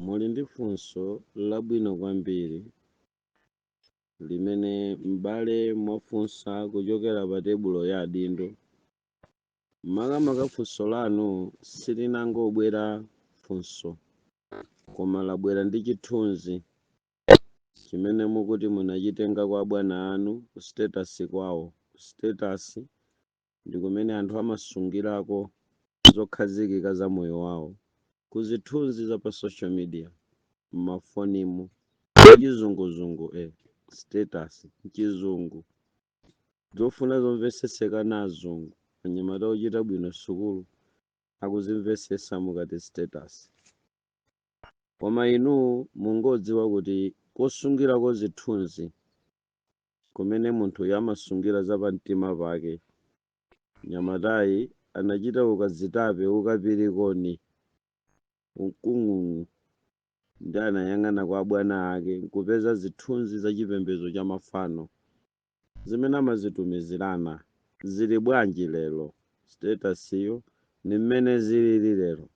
Muli ndi funso labwino kwambiri limene m'bale mwafunsa kuchokera pa tebulo ya adindo. Makamaka funso lanu silinangobwera funso, koma labwera ndi chithunzi chimene mukuti munachitenga kwa bwana anu ku status kwawo. Ku status ndi kumene anthu amasungirako zokhazikika za moyo wawo, ku zithunzi za pa social media m'mafonimu, chizunguzungu, status mchizungu, zofuna zomveseseka na azungu, anyamata ochita bwino sukulu akuzimvesesa mukati status. Koma inu mungodziwa kuti kosungirako zithunzi kumene munthu amasungira zapamtima pake. Nyamatayi anachita ukazitape, ukapirikoni, ukung'ung'u, ndi anayang'ana kwa bwana ake nkupeza zithunzi za chipembedzo cha mafano zimene amazitumizirana. Zili bwanji lero? Status iyo ni mmene zilili lero,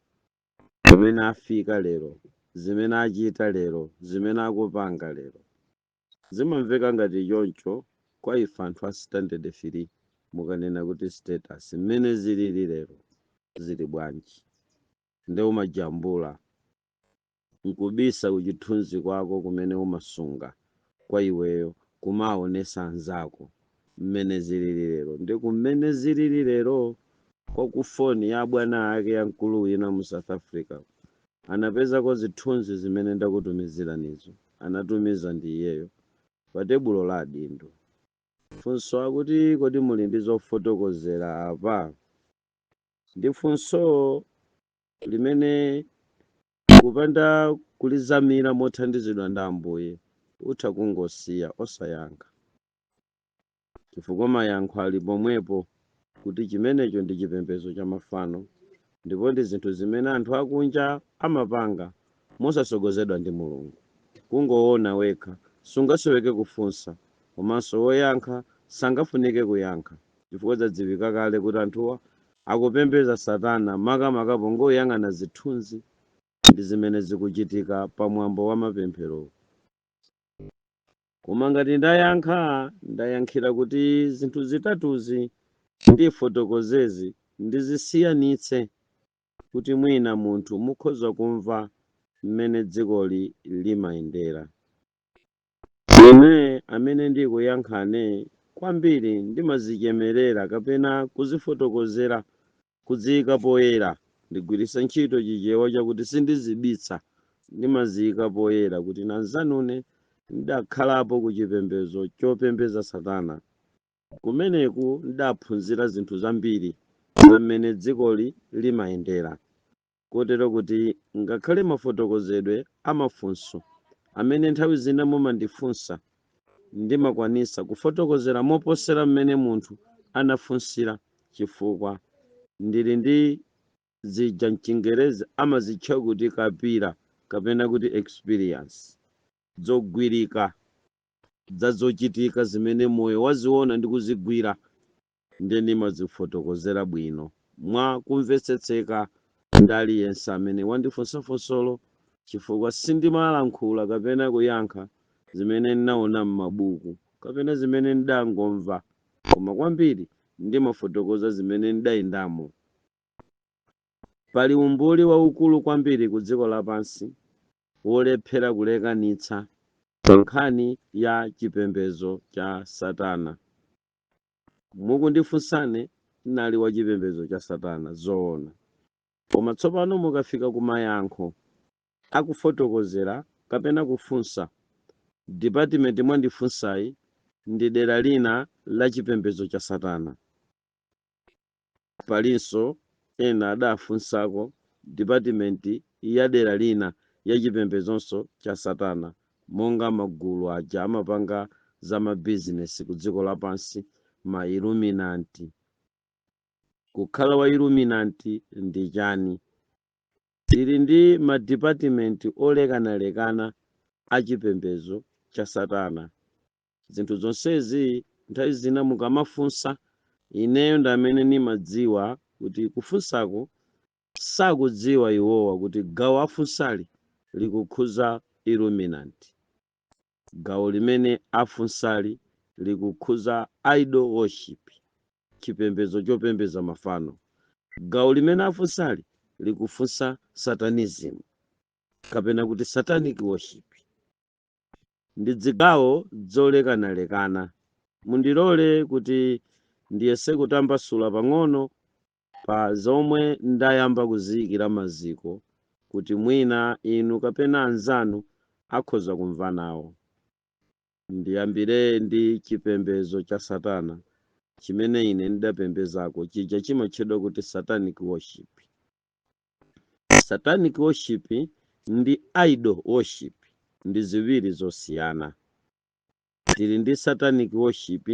pamene afika lero, zimene achita lero, zimene akupanga lero, zimamveka ngati choncho kwa ife anthu a standard 3. Mukanena kuti status mmene zilili lero zili bwanji, nde umajambula nkubisa kuchithunzi kwako kumene umasunga kwa iweyo, kumaonesa anzako mmene zilili lero. Ndi kumene zilili lero kwa kufoni ya bwana ake ya mkulu wina mu South Africa, anapezako zithunzi zimene ndakutumiziranizo, anatumiza ndi iyeyo pa tebulo la adindo. Funso akuti, kodi muli ndi zofotokozera apa? Ndi funso limene kupanda kulizamira mothandizidwa ndi Ambuye utha kungosiya osayankha, chifukwa mayankho ali pomwepo kuti chimenecho ndi chipembedzo cha mafano, ndipo ndi zinthu zimene anthu akunja amapanga mosasogozedwa ndi Mulungu. Kungoona wekha sungasoweke kufunsa, komanso woyankha sangafunike kuyankha, chifukwa zadziwika kale kuti anthuwa akupembedza Satana, makamaka pongoyang'ana zithunzi ndi zimene zikuchitika pamwambo wa mapemphero. Koma ngati ndayankha, ndayankhira kuti zinthu zitatuzi ndifotokozezi, ndizisiyanitse kuti mwina munthu mukhoza kumva mmene dzikoli limayendera. Ine amene ndikuyankhane kwambiri ndimazichemerera kapena kuzifotokozera, kudziyika poyera. Ndigwiritsa ntchito Chichewa chakuti sindizibitsa, ndimaziyika poyera kuti nanzanune ndakhalapo ku chipembedzo chopembedza Satana. Kumeneku ndaphunzira zinthu zambiri zamene dzikoli limayendera, kotero kuti ngakhale mafotokozedwe amafunso amene nthawi zina mumandifunsa, ndimakwanisa kufotokozera moposera mmene munthu anafunsira, chifukwa ndili ndi zija mchingerezi amazitcha kuti kapira kapena kuti experience, zogwirika zazochitika zimene moyo waziona ndi kuzigwira, ndiye ndimazifotokozera bwino mwa kumvetsetseka ndi aliyense amene wandifunsa funsolo, chifukwa sindimalankhula kapena kuyankha zimene ndinaona m'mabuku kapena zimene ndangomva, koma kwambiri ndimafotokoza zimene ndayendamo. Pali umbuli waukulu kwambiri ku dziko lapansi wolephera kulekanitsa pa nkhani ya chipembedzo cha Satana. Mukundifunsane, nali wa chipembedzo cha Satana, zoona, koma tsopano mukafika ku mayankho akufotokozera kapena kufunsa, department mwandifunsayi ndi dera lina la chipembedzo cha Satana. Palinso ena adafunsako department ya dera lina ya chipembedzonso cha Satana, monga magulu aja amapanga za mabizinesi ku dziko lapansi, ma Illuminati. Kukhala wa Illuminati ndi chani? Tili ndi madipatimenti olekanalekana a chipembedzo cha Satana. Zinthu zonsezi nthawi zina mukamafunsa, ineyo ndi amene nimadziwa kuti kufunsako sakudziwa iwowa kuti gawo afunsali Likukhuza Illuminati, gawo limene afunsali likukhuza idol worship, chipembedzo chopembedza mafano. Gawo limene afunsali likufunsa satanism kapena kuti satanic worship. Ndi zigawo zolekanalekana. Mundilole kuti ndiyese kutambasula pang'ono pa zomwe ndayamba kuziyikira maziko, kuti mwina inu kapena anzanu akhoza kumva nawo. Ndiyambire ndi chipembedzo cha satana chimene ine ndidapembezako, chija chimatchedwa kuti satanic worship. Satanic worship ndi idol worship ndi ziwiri zosiyana. Tili ndi satanic worship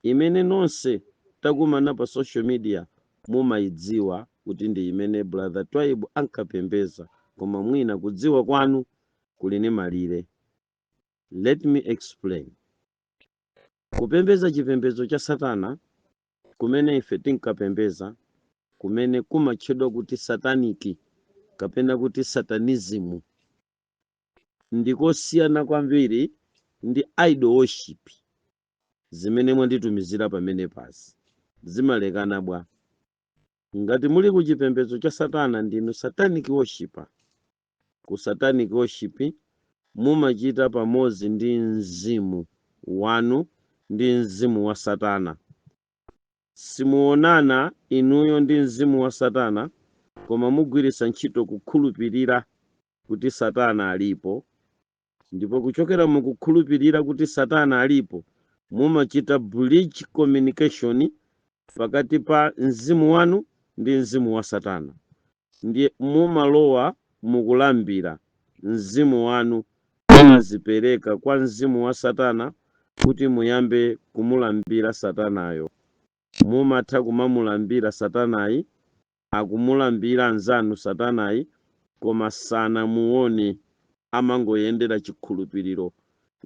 imene nonse takumana pa social media mumayidziwa kuti ndi imene Brother Twaibu ankapembeza, koma mwina kudziwa kwanu kuli ni malire. Let me explain. Kupembeza chipembedzo cha satana kumene ife tinkapembeza, kumene kumatchedwa kuti satanic kapena kuti satanism, ndikosiyana kwambiri ndi idol worship zimene mwanditumizira pamene pasi. Zimalekana bwa? Ngati muli ku chipembedzo cha satana, ndinu satanic worshipper. Ku satanic worship mumachita pamodzi ndi mzimu wanu ndi mzimu wa satana. Simuonana inuyo ndi mzimu wa satana, koma mugwiritsa ntchito kukhulupirira kuti satana alipo, ndipo kuchokera mukukhulupirira kuti satana alipo mumachita bridge communication pakati pa mzimu wanu ndi mzimu wa satana. Ndiye mumalowa mukulambira mzimu wanu, mumazipereka kwa mzimu wa satana kuti muyambe kumulambira satanayo. Mumatha kumamulambira satanayi, akumulambira anzanu satanayi, koma sanamuone, amangoyendera chikhulupiriro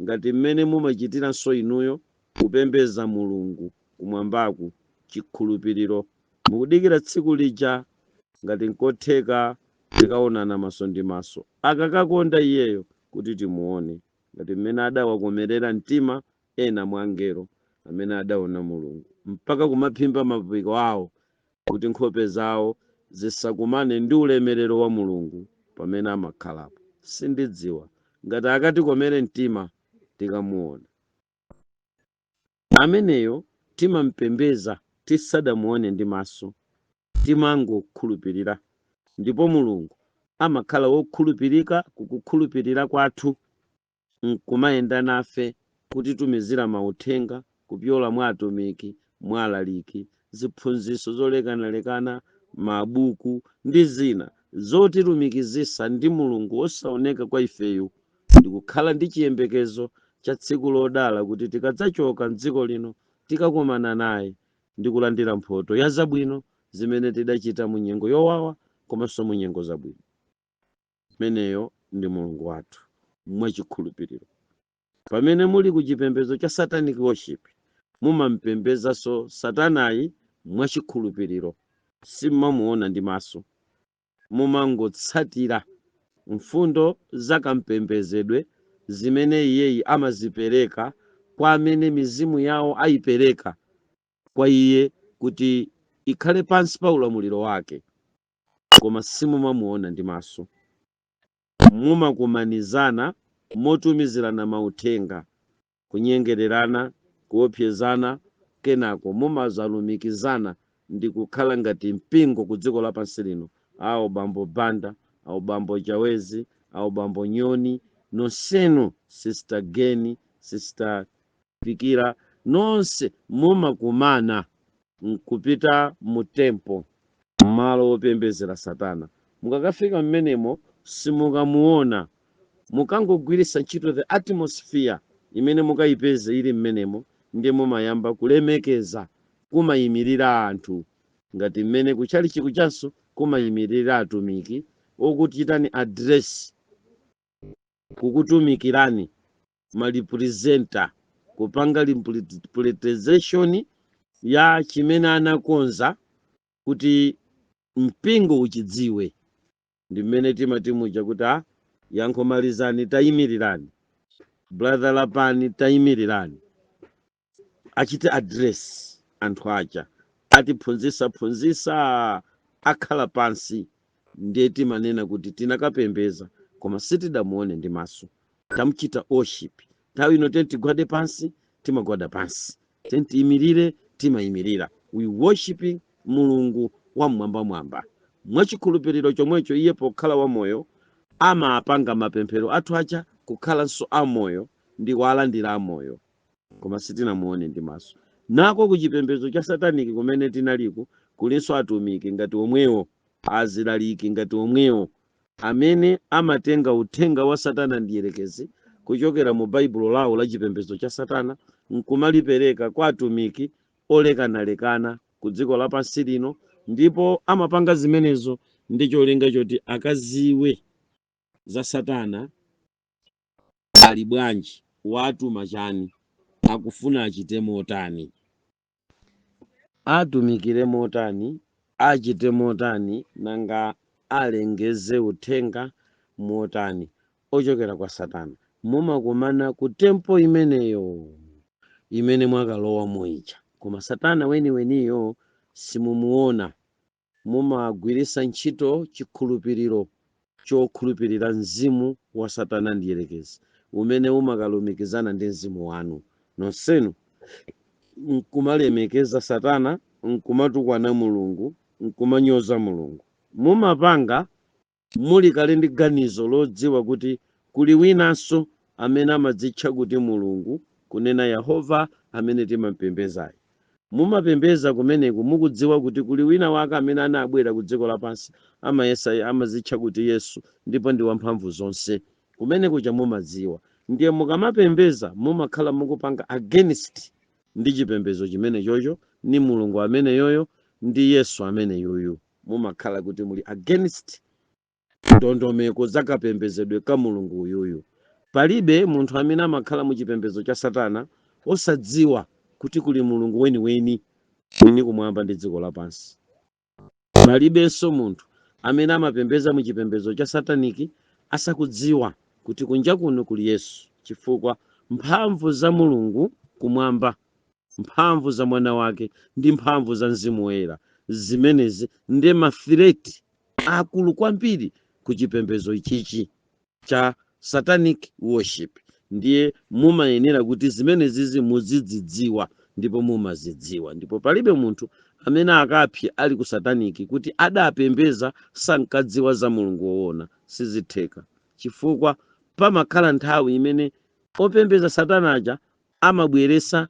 ngati mmene mumachitiranso inuyo kupembeza Mulungu kumwambaku, chikhulupiriro, mukudikira tsiku lija ngati nkotheka tikaonana maso ndi maso, akakakonda iyeyo kuti timuone, ngati mmene adawakomerera mtima ena mwa angelo amene adaona Mulungu mpaka kumaphimba mapiko awo kuti nkhope zawo zisakumane ndi ulemerero wa Mulungu pamene amakhalapo. Sindidziwa ngati akatikomere mtima tikamuona ameneyo. Timampembeza tisadamuone ndi maso, timangokhulupirira, ndipo Mulungu amakhala wokhulupirika kukukhulupirira kwathu nkumayenda nafe kutitumizira mauthenga kupyola mwa atumiki, mwa alaliki, ziphunzitso zolekanalekana, mabuku ndi zina zotilumikizisa ndi Mulungu wosaoneka kwa ifeyu, ndikukhala ndi chiyembekezo cha tsiku lodala kuti tikadzachoka mdziko lino tikakumana naye ndi kulandira mphoto ya zabwino zimene tidachita mu nyengo yowawa komanso mu nyengo zabwino. Meneyo ndi Mulungu wathu mwachikhulupiriro. Pamene muli ku chipembedzo cha satanic worship, mumampembezanso satanayi mwachikhulupiriro, simmamuona ndi maso, mumangotsatira mfundo zakampembezedwe zimene iyeyi amazipereka kwa amene mizimu yawo ayipereka kwa iye kuti ikhale pansi pa ulamuliro wake, koma simumamuona ndi maso. Mumakumanizana motumizirana mauthenga, kunyengererana, kuopsezana, kenako mumazalumikizana ndi kukhala ngati mpingo ku dziko lapansi lino. Awo bambo Banda, awo bambo Chawezi, awo bambo Nyoni, nonsenu, Sister Geni, Sister Fikira, nonse mumakumana nkupita mu temple, malo wopembedzera satana. Mukakafika mmenemo simukamuona, mukangogwiritsa ntchito the atmosphere imene mukayipeze ili mmenemo, ndiye mumayamba kulemekeza. Kumayimirira anthu ngati mmene kutchalichi kuchanso kumayimirira atumiki okuchitani address, kukutumikirani, ma representer, kupanga representation ya chimene anakonza kuti mpingo uchidziwe. Ndi mmene timati muja kuti a yankho malizani, tayimirirani, brother Lapani, tayimirirani, achite address anthu aja, atiphunzisa phunzisa, akhala pansi. Ndiye timanena kuti tinakapembeza koma sitidamuone ndi maso, tamuchita worship. Nthawi ino tenti tigwade pansi, timagwada pansi, tentiyimirire, timayimirira. We worshiping Mulungu wamwambamwamba mwachikhulupiriro chomwecho. Iye pokhala wamoyo amapanga mapemphero athu aja kukhalanso amoyo ndi kuwalandira amoyo, koma sitinamuone ndi maso. Nako kuchipembedzo cha satanic kumene tinaliko kulinso atumiki ngati omwewo, azilaliki ngati omwewo, amene amatenga uthenga wa Satana ndiyerekezi kuchokera mu Baibulo lawo la chipembedzo cha Satana nkumalipereka kwa atumiki olekanalekana ku dziko lapansi lino. Ndipo amapanga zimenezo ndi cholinga choti akaziwe za Satana ali bwanji, watuma chani, akufuna achite motani, atumikire motani, achite motani, nanga alengeze uthenga motani ochokera kwa Satana. Mumakumana ku temple imeneyo imene mwakalowa moija, koma Satana weniweniyo simumuona. Mumagwirisa ntchito chikhulupiriro chokhulupirira mzimu wa Satana ndiyerekezi umene umakalumikizana ndi mzimu wanu nonsenu, nkumalemekeza Satana, nkumatukwana Mulungu, nkumanyoza Mulungu. Mumapanga muli kale ndi ganizo lodziwa kuti kuli winanso amene amadzitcha kuti Mulungu, kunena Yehova amene timampembezayo. Mumapembeza kumeneku mukudziwa kuti kuli wina wake amene anabwera ku dziko lapansi, amayesa amadzitcha kuti Yesu, ndipo ndi wamphamvu zonse. Kumene kuja mumadziwa. Ndiye mukamapembeza mumakhala mukupanga against ndi chipembedzo chimene chocho, ni Mulungu amene yoyo ndi Yesu amene yoyo. Mumakhala kuti muli against ndondomeko zakapembedzedwe ka Mulungu uyuyu. Palibe munthu amene amakhala mu chipembedzo cha Satana osadziwa kuti kuli Mulungu weniweni mwini kumwamba ndi dziko lapansi. Palibenso munthu amene amapembedza mu chipembedzo cha satanic asakudziwa kuti kunja kuno kuli Yesu, chifukwa mphamvu za Mulungu kumwamba, mphamvu za mwana wake ndi mphamvu za Mzimu Woyera, zimenezi ndiye ma threat akulu kwambiri ku chipembedzo ichichi cha satanic worship. Ndiye mumayenera kuti zimenezizi muzidzidziwa, ndipo mumazidziwa. Ndipo palibe munthu amene akapye ali ku satanic kuti adapembeza sankadziwa za Mulungu woona, sizitheka, chifukwa pamakhala nthawi imene opembeza Satana aja amabweresa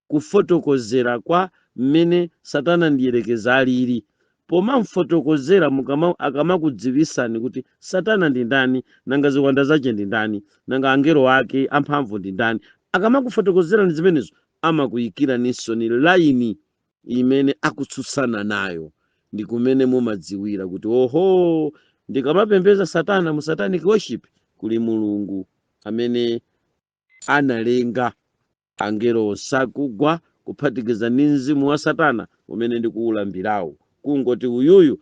kufotokozera kwa mmene Satana ndiyerekeza alili. Pomamfotokozera akamakudziwisani kuti Satana ndi ndani, nanga ziwanda zace ndi ndani, nanga angelo ake amphamvu ndi ndani, akamakufotokozerani zimenezo amakuyikiraninso ni line imene akutsutsana nayo, ndi kumene mumadziwira kuti oho, ndikamapembeza Satana mu satanic worship kuli Mulungu amene analenga angelo sakugwa kuphatikiza ndi mzimu wa Satana umene ndikuwulambirawo. Kungoti uyuyu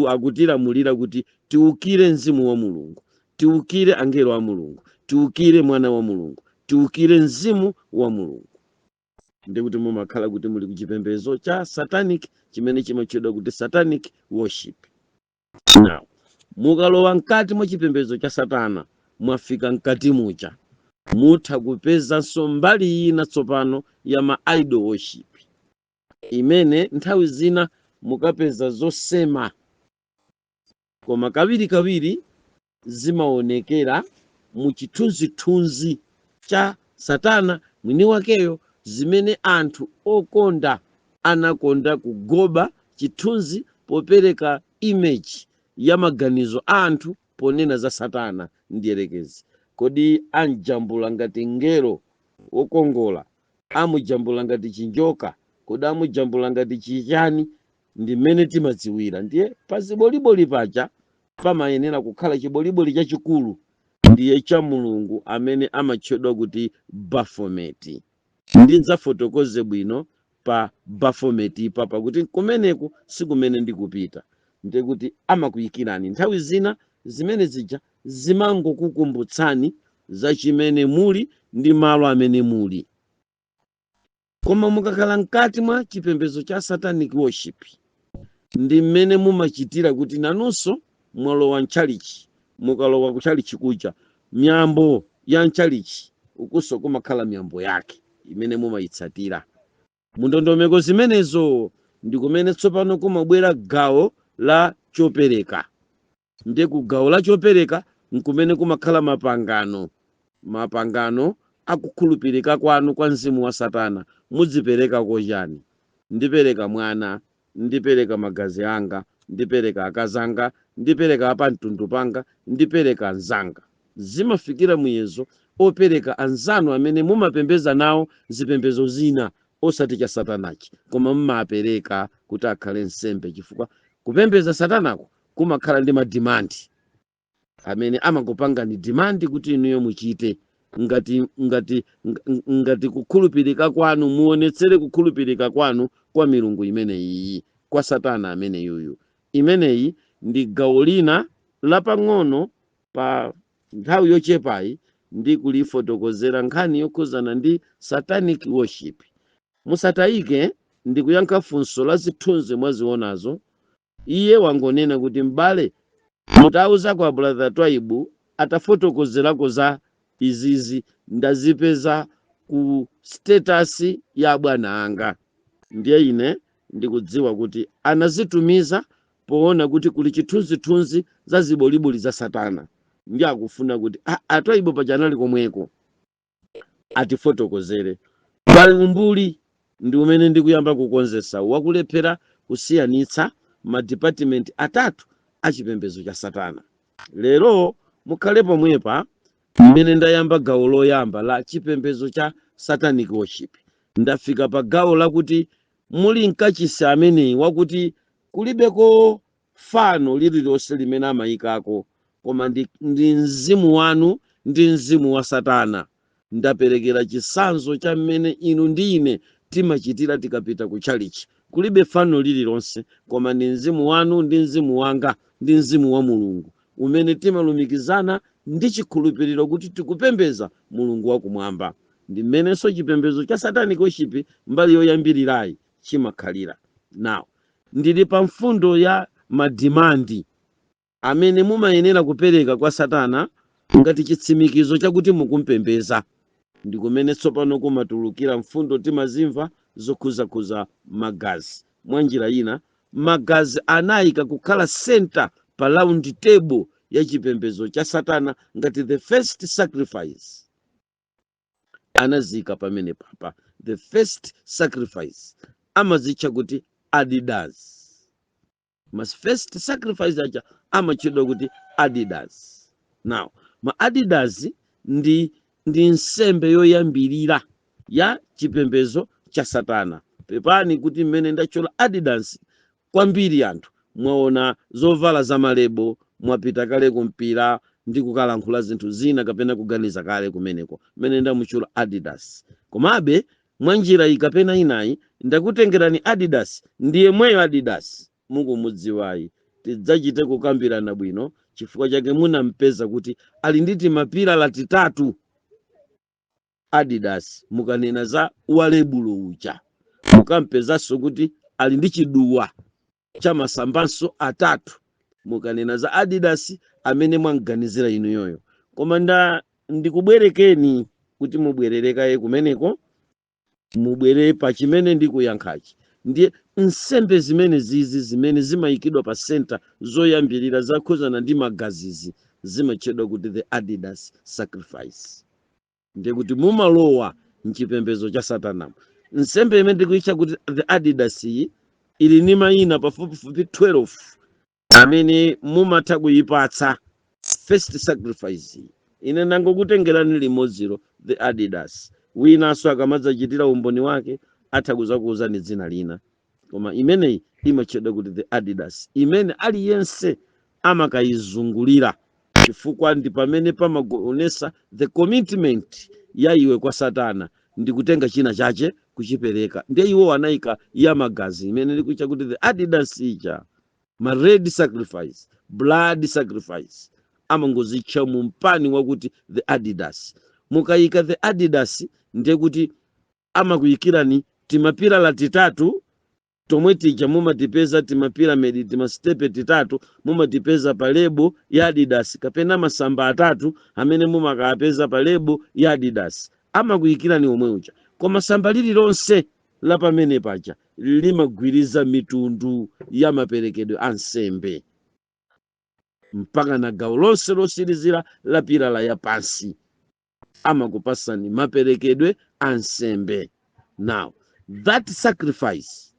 akutilamulira kuti tiukire mzimu wa Mulungu, tiukire angelo a Mulungu, tiukire mwana wa Mulungu, tiukire mzimu wa Mulungu. Ndikuti mumakhala kuti muli kuchipembedzo cha satanic chimene chimatchedwa kuti satanic worship. Now mukalowa mkati mwa chipembedzo cha Satana, mwafika mkati muja, mutha kupezanso mbali ina tsopano ya ma idol worship, imene nthawi zina mukapeza zosema, koma kawirikawiri zimaonekera mu chithunzithunzi cha Satana mwini wakeyo, zimene anthu okonda anakonda kugoba chithunzi popereka image ya maganizo a anthu ponena za Satana ndiyerekezi. Kodi amjambula ngati ngelo wokongola, amujambula ngati chinjoka, kodi amujambula ngati chichani? Ndi mmene timadziwira. Ndiye pa ziboliboli paja pamayenera kukhala chiboliboli chachikulu, ndiye cha Mulungu amene amatchedwa kuti Baphomet. Ndidzafotokoze bwino pa Baphomet pa, pakuti kumeneku sikumene ndikupita. Ndiye kuti amakuyikirani nthawi zina zimene zija zimangokukumbutsani za chimene muli ndi malo amene muli. Koma mukakhala mkati mwa chipembedzo cha satanic worship, ndi mmene mumachitira kuti nanunso mwalowa mtchalichi. Mukalowa kutchalichi kuja, miyambo ya mtchalichi ukunso kumakhala miyambo yake imene mumayitsatira mundondomeko zimenezo. Ndi kumene tsopano kumabwera gawo la chopereka. Ndiye ku gawo la chopereka nkumene kumakhala mapangano, mapangano akukhulupirika kwanu kwa mzimu wa satana. Mudzipereka kochani? Ndipereka mwana, ndipereka magazi anga, ndipereka akazanga, ndipereka apamtundu panga, ndipereka anzanga. Zimafikira muyezo opereka anzanu amene mumapembeza nawo zipembezo zina, osati cha satanachi, koma mumapereka kuti akhale nsembe, chifukwa kupembeza satanako kumakhala ndi ma demand amene amakupangani demand kuti inuyo muchite ngati kukhulupirika kwanu, muonetsere kukhulupirika kwanu kwa milungu imeneyi, kwa satana amene yuyu. Imeneyi ndi gawo lina lapang'ono pa nthawi yochepayi ndi kulifotokozera nkhani yokhuzana ndi satanic worship. Musatayike ndi kuyankha funso la zithunzi mwazionazo. Iye wangonena kuti, "M'bale, mutauza kwa Brother Twaibu atafotokozerako za izizi, ndazipeza ku status ya bwana anga." Ndiye ine ndikudziwa kuti anazitumiza poona kuti kuli chithunzithunzi za ziboliboli za satana, ndi akufuna kuti atwaibu pachanali komweko atifotokozere. Pali umbuli ndi umene ndikuyamba kukonzesa, wakulephera kusiyanitsa madipatimenti atatu achipembedzo cha satana. Lero mukhale pomwepa mmene ndayamba gawo loyamba la chipembedzo cha satanic worship. Ndafika pa gawo lakuti muli mkachisi ameneyi wakuti kulibeko fano lililonse limene amayikako, koma ndi mzimu wanu ndi mzimu wa satana. Ndaperekera chitsanzo cha mmene inu ndi ine timachitira tikapita ku chalichi. Kulibe fano lililonse, koma ndi mzimu wanu ndi mzimu wanga ndi mzimu wa Mulungu umene timalumikizana ndi chikhulupiriro kuti tikupembeza Mulungu wakumwamba. Ndi mmenenso chipembedzo cha satanic worship mbali yoyambirirayi chimakhalira. Now, ndili pa mfundo ya ma demand amene mumayenera kupereka kwa satana ngati chitsimikizo chakuti mukumpembeza. Ndi kumene tsopano kumatulukira mfundo timazimva zokhuzakhuza magazi. Mwa njira ina, magazi anayika kukhala center pa round table ya chipembedzo cha satana ngati the first sacrifice. Anazika pamene papa the first sacrifice, amazitcha kuti Adidas. Mas first sacrifice aja amatchedwa kuti Adidas. Now, ma Adidas ndi nsembe yoyambirira ya chipembedzo cha satana. Pepani kuti mmene ndachola Adidas kwambiri, anthu mwaona zovala za ma label, mwapita kale kumpira ndi kukalankhula zinthu zina kapena kuganiza kale kumeneko mmene ndamutchula Adidas. Komabe mwa njira iyi kapena inayi ndakutengerani Adidas, ndiye mweyo Adidas mukumudziwayi. Tidzachite kukambirana bwino chifukwa chake munampeza kuti ali ndi timapilala titatu Adidas. Mukanena za wa label uja, mukampezanso kuti ali ndi chiduwa cha masambanso atatu, mukanena za Adidas amene mwamganizira inuyoyo. Koma ndikubwerekeni kuti mubwererekaye kumeneko, mubwere pa chimene ndikuyankhachi. Ndiye nsembe zimene zizi zimene zimayikidwa pa center zoyambirira zakhuzana ndi magazizi zimatchedwa kuti the Adidas sacrifice. Ndiye kuti mumalowa mchipembedzo cha satanamo. Nsembe imene ndikuitcha kuti the Adidas iyi ili ndi mayina pafupifupi 12 amene mumatha kuyipatsa first sacrifice iyi. Ine nangokutengerani limodzilo, the Adidas. Winanso akamadzachitira umboni wake atha kuzakuwuzani dzina lina, koma imeneyi imatchedwa kuti the Adidas, imene aliyense amakayizungulira chifukwa ndi pamene pamaonesa the commitment ya iwe kwa satana, ndi kutenga china chache kuchipereka. Ndiye iwo anayika ya magazi imene ndikuitcha kuti the Adidas ija. Ma red sacrifice, blood sacrifice, amangozitcha mu mpani wakuti the Adidas. Mukayika the Adidas, ndiye kuti amakuyikirani timapilala titatu tomwe tija mumatipeza, timapyramid, timastepe titatu mumatipeza pa label ya Adidas, kapena masamba atatu amene mumakapeza pa label ya Adidas, amakuyikirani omwe uja. Koma samba lililonse la pamene paja limagwiriza mitundu ya maperekedwe a nsembe mpaka na gawo lonse losirizira la pilala ya pansi, amakupasani maperekedwe a nsembe. Now that sacrifice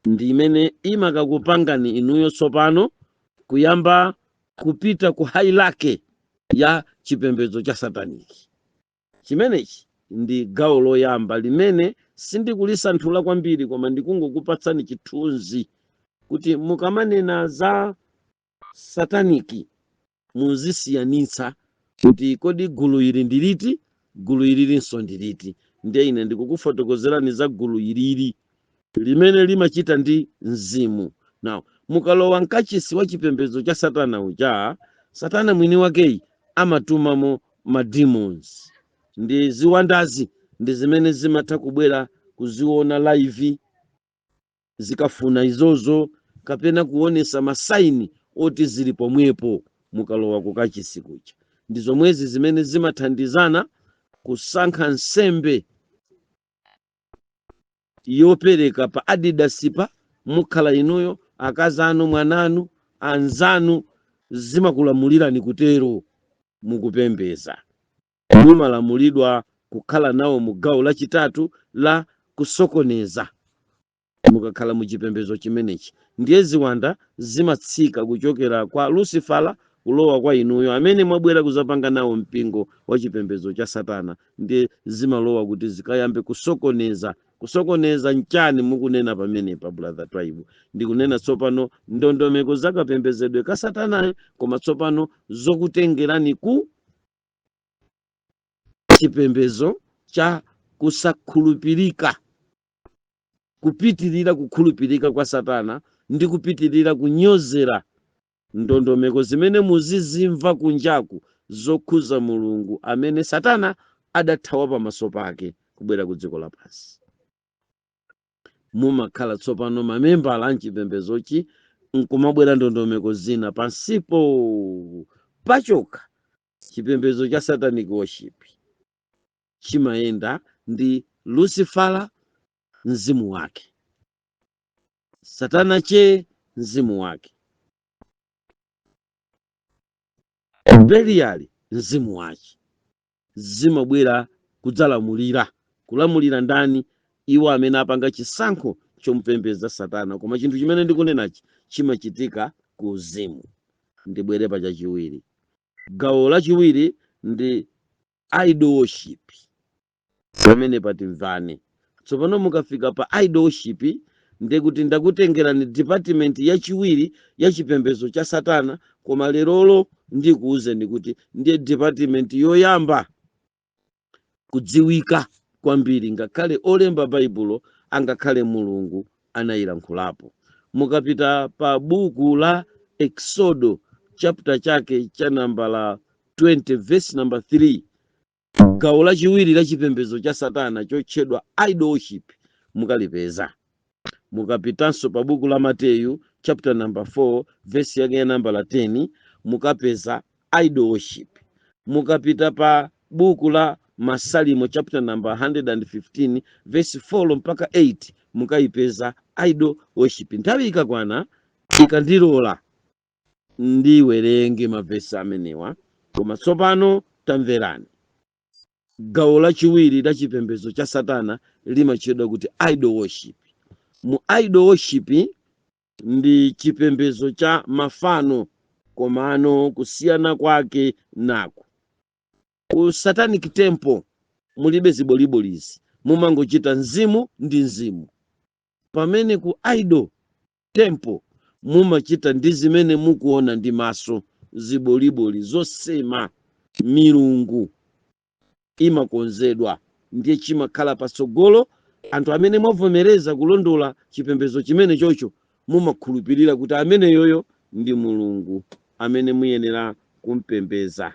ndi imene imakakupangani inuyo tsopano kuyamba kupita ku hierarchy ya chipembedzo cha satanic. Chimenechi ndi gawo loyamba limene sindikulisanthula kwambiri, koma ndikungokupatsani chithunzi kuti mukamanena za satanic muzisiyanitsa kuti kodi gulu ili ndi liti, gulu ililinso ndi liti. Ndiye ine ndikukufotokozerani za gulu ilili limene limachita ndi mzimu. Now mukalowa mkachisi wa chipembedzo cha satana uja, satana mwini wakeyi amatumamo ma demons ndi ziwandazi, ndi zimene zimatha kubwera kuziona live zikafuna izozo, kapena kuonesa ma sign oti zili pomwepo. Mukalowa kukachisi kuja, ndi zomwezi zimene zimathandizana kusankha nsembe yopereka pa Adidas. Pa mukhala inuyo, akazi anu, mwananu, anzanu, zimakulamulirani kutero. Mukupembeza mumalamulidwa kukhala nawo mu gawo lachitatu la kusokoneza. Mukakhala mu chipembedzo chimenechi, ndiye ziwanda zimatsika kuchokera kwa Lucifera kulowa kwa inuyo amene mwabwera kuzapanga nawo mpingo wa chipembedzo cha satana. Ndiye zimalowa kuti zikayambe kusokoneza. Kusokoneza nchani mukunena pamenepa, Brother Twaibu? Ndikunena tsopano ndondomeko zakapembedzedwe ka satanayo, koma tsopano zokutengerani ku chipembedzo cha kusakhulupirika, kupitirira kukhulupirika kwa satana ndi kupitirira kunyozera ndondomeko zimene muzizimva kunjaku zokhuza Mulungu amene satana adathawa pamaso pake kubwera ku dziko lapansi. Mumakhala tsopano mamembala a mchipembedzochi, nkumabwera ndondomeko zina pansipo pachokha. Chipembedzo cha satanic worship chimayenda ndi Lucifera, mzimu wake, satana che mzimu wake, Beliali mzimu wake, zimabwera kudzalamulira. Kulamulira ndani? Iwo amene apanga chisankho chomupembedza satana. Koma chinthu chimene ndikunenachi chimachitika ku uzimu. Ndibwere pa chachiwiri. Gawo lachiwiri ndi idol worship. Pamene patimvane tsopano, mukafika pa idol worship, ndiye kuti ndakutengerani department yachiwiri ya chipembedzo cha satana. Koma lerolo ndikuwuzeni kuti ndiye department yoyamba kudziwika kwambiri, ngakhale olemba Baibulo, angakhale Mulungu anayilankhulapo. Mukapita pa buku la Exodo, chapter chake cha namba la 20, verse number 3, gawo lachiwiri la chipembedzo cha satana chotchedwa idol worship mukalipeza. Mukapitanso pa buku la Mateyu, chapter number 4, verse yake ya namba la 10, mukapeza idol worship. Mukapita pa buku la Masalimo, chapter number 115, verse 4 mpaka 8, mukayipeza idol worship. Nthawi ikakwana, ikandilola, ndiwerenge mavesi amenewa. Koma tsopano tamverani, gawo lachiwiri la chipembedzo cha satana limatchedwa kuti idol worship. Mu idol worship ndi chipembedzo cha mafano, komano kusiyana kwake nako ku satanic temple mulibe zibolibolizi, mumangochita mzimu ndi mzimu, pamene ku idol temple mumachita ndi zimene mukuona ndi maso, ziboliboli zosema, milungu imakonzedwa, ndiye chimakhala patsogolo. Anthu amene mwavomereza kulondola chipembedzo chimene chocho, Mumakhulupirira kuti ameneyoyo ndi Mulungu amene muyenera kumpembeza.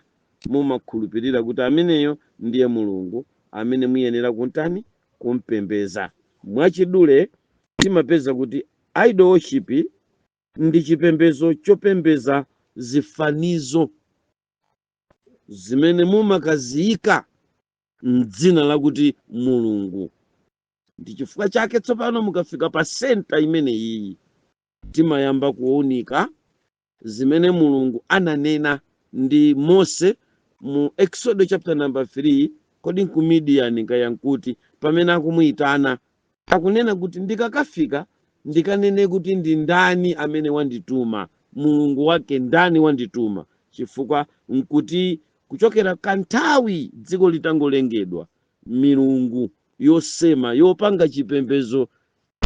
Mumakhulupirira kuti ameneyo ndiye Mulungu amene muyenera kuntani? Kumpembeza. Mwachidule, timapeza kuti idol worship ndi chipembezo chopembeza zifanizo zimene mumakaziyika mdzina lakuti Mulungu. Ndi chifukwa chake tsopano mukafika pa center imeneyi, timayamba kuwunika zimene Mulungu ananena ndi Mose mu Exodo chapter number 3, kodi nku Midiyani kayankuti, pamene akumuyitana, akunena kuti, "Ndikakafika ndikanene kuti ndi ndani amene wandituma? Mulungu wake ndani wandituma?" Chifukwa nkuti kuchokera kanthawi dziko litangolengedwa, milungu yosema yopanga chipembedzo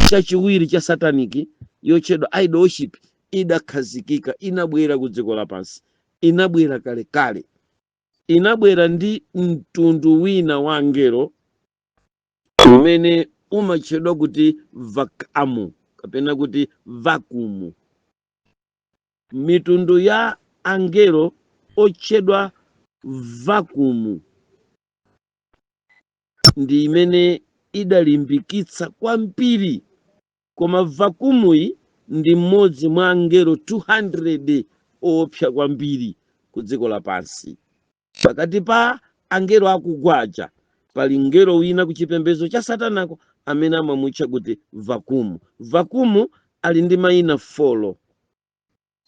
chachiwiri cha satanic yotchedwa idol worship idakhazikika, inabwera ku dziko lapansi. Inabwera kalekale, inabwera ndi mtundu wina wa angelo umene umatchedwa kuti Vakamu kapena kuti Vakumu. Mitundu ya angelo otchedwa Vakumu ndi imene idalimbikitsa kwambiri. Koma Vakumuyi ndi mmodzi mwa angelo 200 owopsa kwambiri ku dziko lapansi. Pakati pa angelo akugwaja pali mngelo wina ku chipembedzo cha satanako amene amamutcha kuti Vakumu. Vakumu ali ndi mayina 4.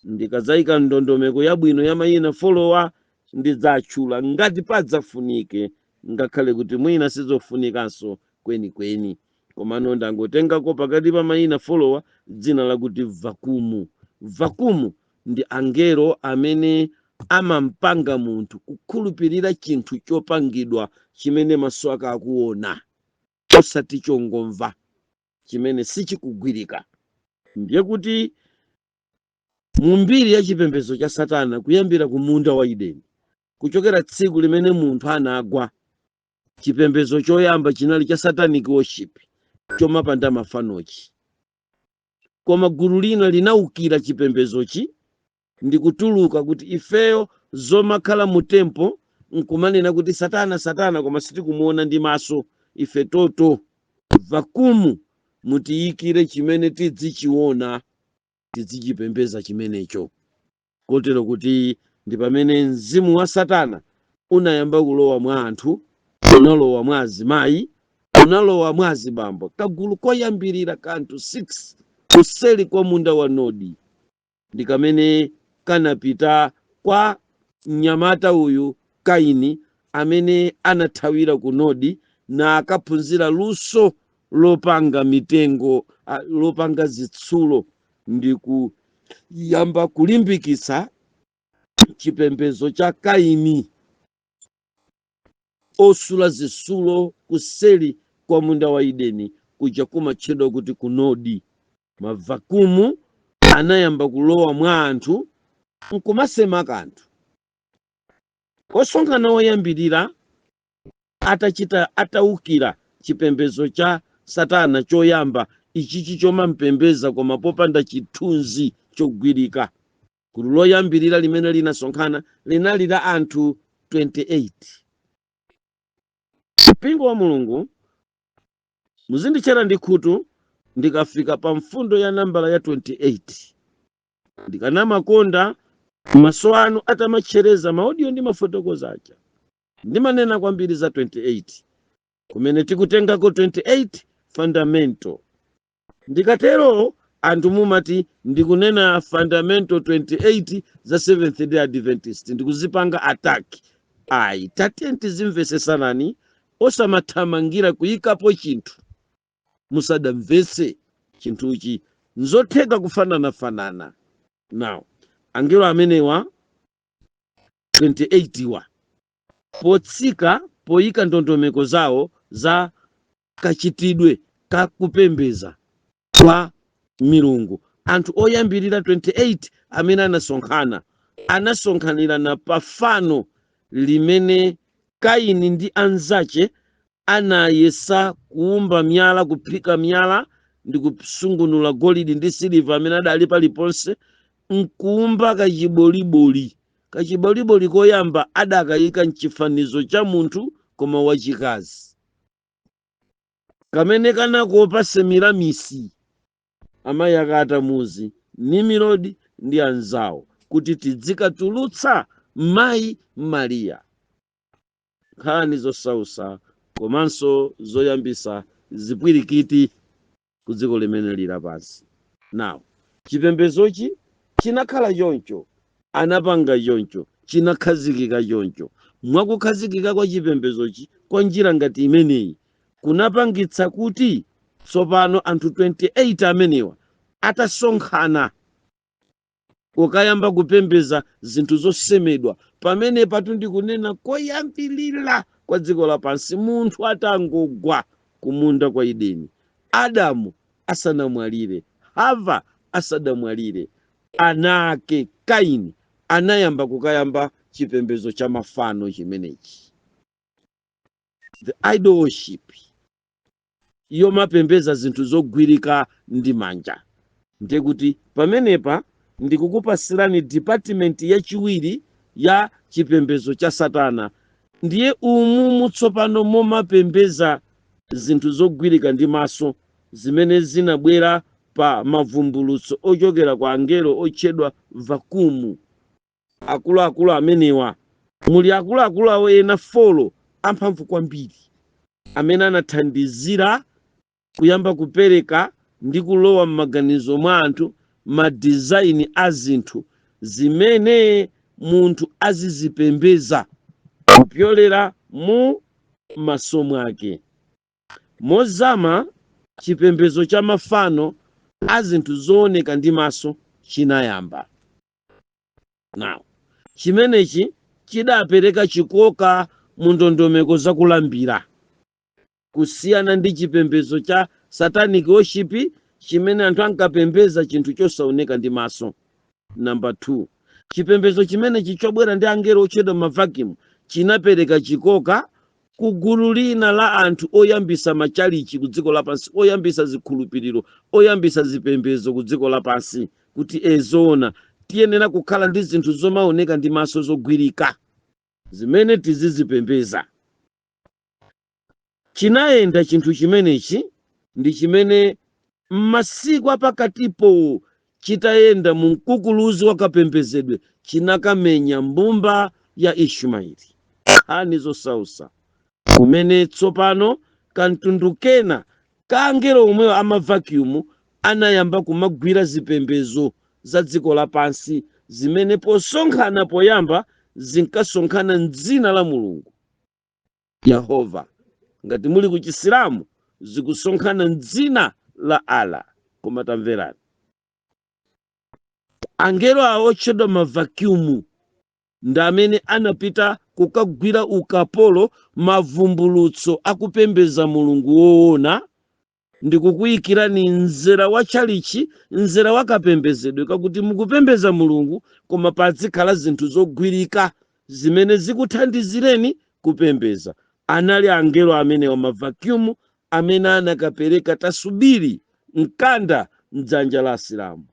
Ndikadzayika ndondomeko yabwino ya mayina 4wa, ndidzatchula ngati padzafunike, ngakhale kuti mwina sizofunikanso kwenikweni. Komano ndangotengako pakati pa mayina 4wa dzina lakuti Vakumu. Vakumu ndi angelo amene amampanga munthu kukhulupirira chinthu chopangidwa chimene maso ake akuona, osati chongomva chimene sichikugwirika. Ndiye kuti mu mbiri ya chipembedzo cha satana, kuyambira ku munda wa Edeni, kuchokera tsiku limene munthu anagwa, chipembedzo choyamba chinali cha satanic worship chomapanda mafanochi. Koma gulu lina linawukira chipembedzochi ndi kutuluka kuti ifeyo zomakhala mu temple nkumanena kuti satana, satana, koma sitikumuona ndi maso, ife toto Vakumu, mutiyikire chimene tidzichiona, tidzichipembeza chimenecho. Kotero kuti ndi pamene mzimu wa satana unayamba kulowa mwa anthu, unalowa mwa azimayi, unalowa mwa azibambo. Kagulu koyambirira ka anthu 6 kuseli kwa munda wa Nodi ndi kamene kanapita kwa mnyamata uyu Kaini, amene anathawira ku Nodi na akaphunzira luso lopanga mitengo, lopanga zitsulo, ndi kuyamba kulimbikitsa chipembedzo cha Kaini osula zitsulo kuseli kwa munda wa Edeni kuja kumatchedwa kuti ku Nodi. Mavakumu anayamba kulowa mwa anthu nkumasema kanthu. Osonkhana oyambirira atachita atawukira chipembedzo cha satana choyamba ichichi chomampembeza koma popanda chithunzi chogwirika, gulu loyambirira limene linasonkhana linali la anthu 28. Mpingo wa Mulungu, muzinditchera ndi khutu ndikafika pa mfundo ya nambala ya 28. Ndikanamakonda maso anu atamatchereza ma audio ndi mafotokoza aja. Ndimanena kwambiri za 28, kumene tikutengako 28 fundamental. Ndikatero anthu mumati ndikunena fundamental 28 za Seventh Day Adventist, ndikuzipanga attack. Ayi, tatiyeni tizimvesesanani, osamathamangira kuyikapo chinthu musadamvetse chinthuchi. Nzotheka kufananafanana. Now, angelo amenewa 28 wa potsika poyika ndondomeko zawo za kachitidwe kakupembeza kwa milungu, anthu oyambirira 28 amene anasonkhana, anasonkhanirana pa fano limene Kaini ndi anzache anayesa kuumba miyala, kuphika miyala. Ndi kusungunula golidi ndi siliva amene adali paliponse, nkuumba kachiboliboli. Kachiboliboli koyamba adakayika mchifanizo cha munthu koma wachikazi, kamene kanakopa Semiramisi, amayi ake Atamuzi, Nimirodi ndi anzawo, kuti tidzikatulutsa mayi Mariya. Nkhani zosausa komanso zoyambisa zipwirikiti ku dziko limene lili lapansi. Now, chipembezochi chinakhala choncho, anapanga choncho, chinakhazikika choncho. Mwakukhazikika kwa chipembezochi kwa njira ngati imeneyi, kunapangitsa kuti tsopano anthu 28 amenewa atasonkhana ukayamba kupembeza zinthu zosemedwa. Pamene patu ndikunena koyambilira kwa dziko lapansi, munthu atangogwa kumunda kwa Edeni, Adamu asanamwalire, Hava asadamwalire, ana ake Kaini anayamba kukayamba chipembedzo cha mafano chimenechi, the idol worship, yomapembeza zinthu zogwirika ndi manja. Ndiye kuti pamenepa ndikukupasirani department yachiwiri ya chipembedzo cha satana. Ndiye umu mutsopano momapembeza zinthu zogwirika ndi maso, zimene zinabwera pa mavumbulutso ochokera kwa angelo otchedwa vacuum. Akuluakulu amenewa, muli akuluakulu awo ena 4 amphamvu kwambiri amene anathandizira kuyamba kupereka ndi kulowa m'maganizo mwa anthu ma design a zinthu zimene munthu azizipembeza kupyolera mu maso mwake. Mozama, chipembedzo cha mafano a zinthu zooneka ndi maso chinayamba. Now, chimenechi chidapereka chikoka mu ndondomeko zakulambira, kusiyana ndi chipembedzo cha satanic worship chimene anthu ankapembeza chinthu chosaoneka ndi maso. Number 2, chipembedzo chimenechi chobwera ndi angelo otchedwa ma vacuum chinapereka chikoka ku gulu lina la anthu oyambisa machalichi ku dziko lapansi, oyambisa zikhulupiriro, oyambisa zipembedzo ku dziko lapansi, kuti ezoona tiyenera kukhala ndi zinthu zomaoneka ndi maso, zogwirika, zimene tizizipembeza. Chinayenda chinthu chimenechi ndi chimene m'masiku apakatipo chitayenda mu mkukuluzi wakapembezedwe, chinakamenya mbumba ya Ismaili. Nkhani zosausa, kumene tsopano kamtundu kena ka angelo omwewo ama vacuum anayamba kumagwira zipembezo za dziko lapansi, zimene posonkhana poyamba zinkasonkhana mdzina la Mulungu Yehova. Ngati muli ku Chisilamu, zikusonkhana mdzina la Allah. Koma tamverani, angelo awo otchedwa ma vacuum ndi amene anapita kukagwira ukapolo mavumbulutso akupembeza Mulungu woona, ndikukuyikirani mzera wa tchalichi, mzera wa kapembezedwe kakuti mukupembeza Mulungu, koma pazikhala zinthu zogwirika zimene zikuthandizireni kupembeza. Anali angelo amenewa, ma vacuum, amene anakapereka tasubiri, mkanda, mdzanja la Asilamu.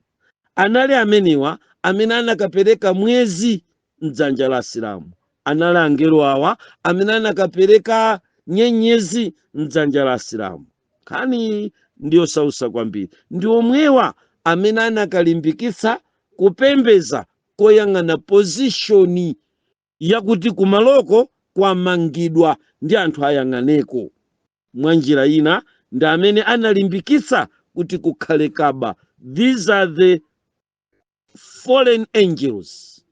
Anali amenewa amene anakapereka mwezi mdzanja la Asilamu. Anali angelo awa amene anakapereka nyenyezi mdzanja la Asilamu. Nkhani ndiyosausa kwambiri. Ndi omwewa amene anakalimbikitsa kupembeza koyang'ana position yakuti kumaloko kwamangidwa ndi anthu ayang'aneko. Mwa njira ina, ndi amene analimbikitsa kuti kukhale Kaba. These are the fallen angels.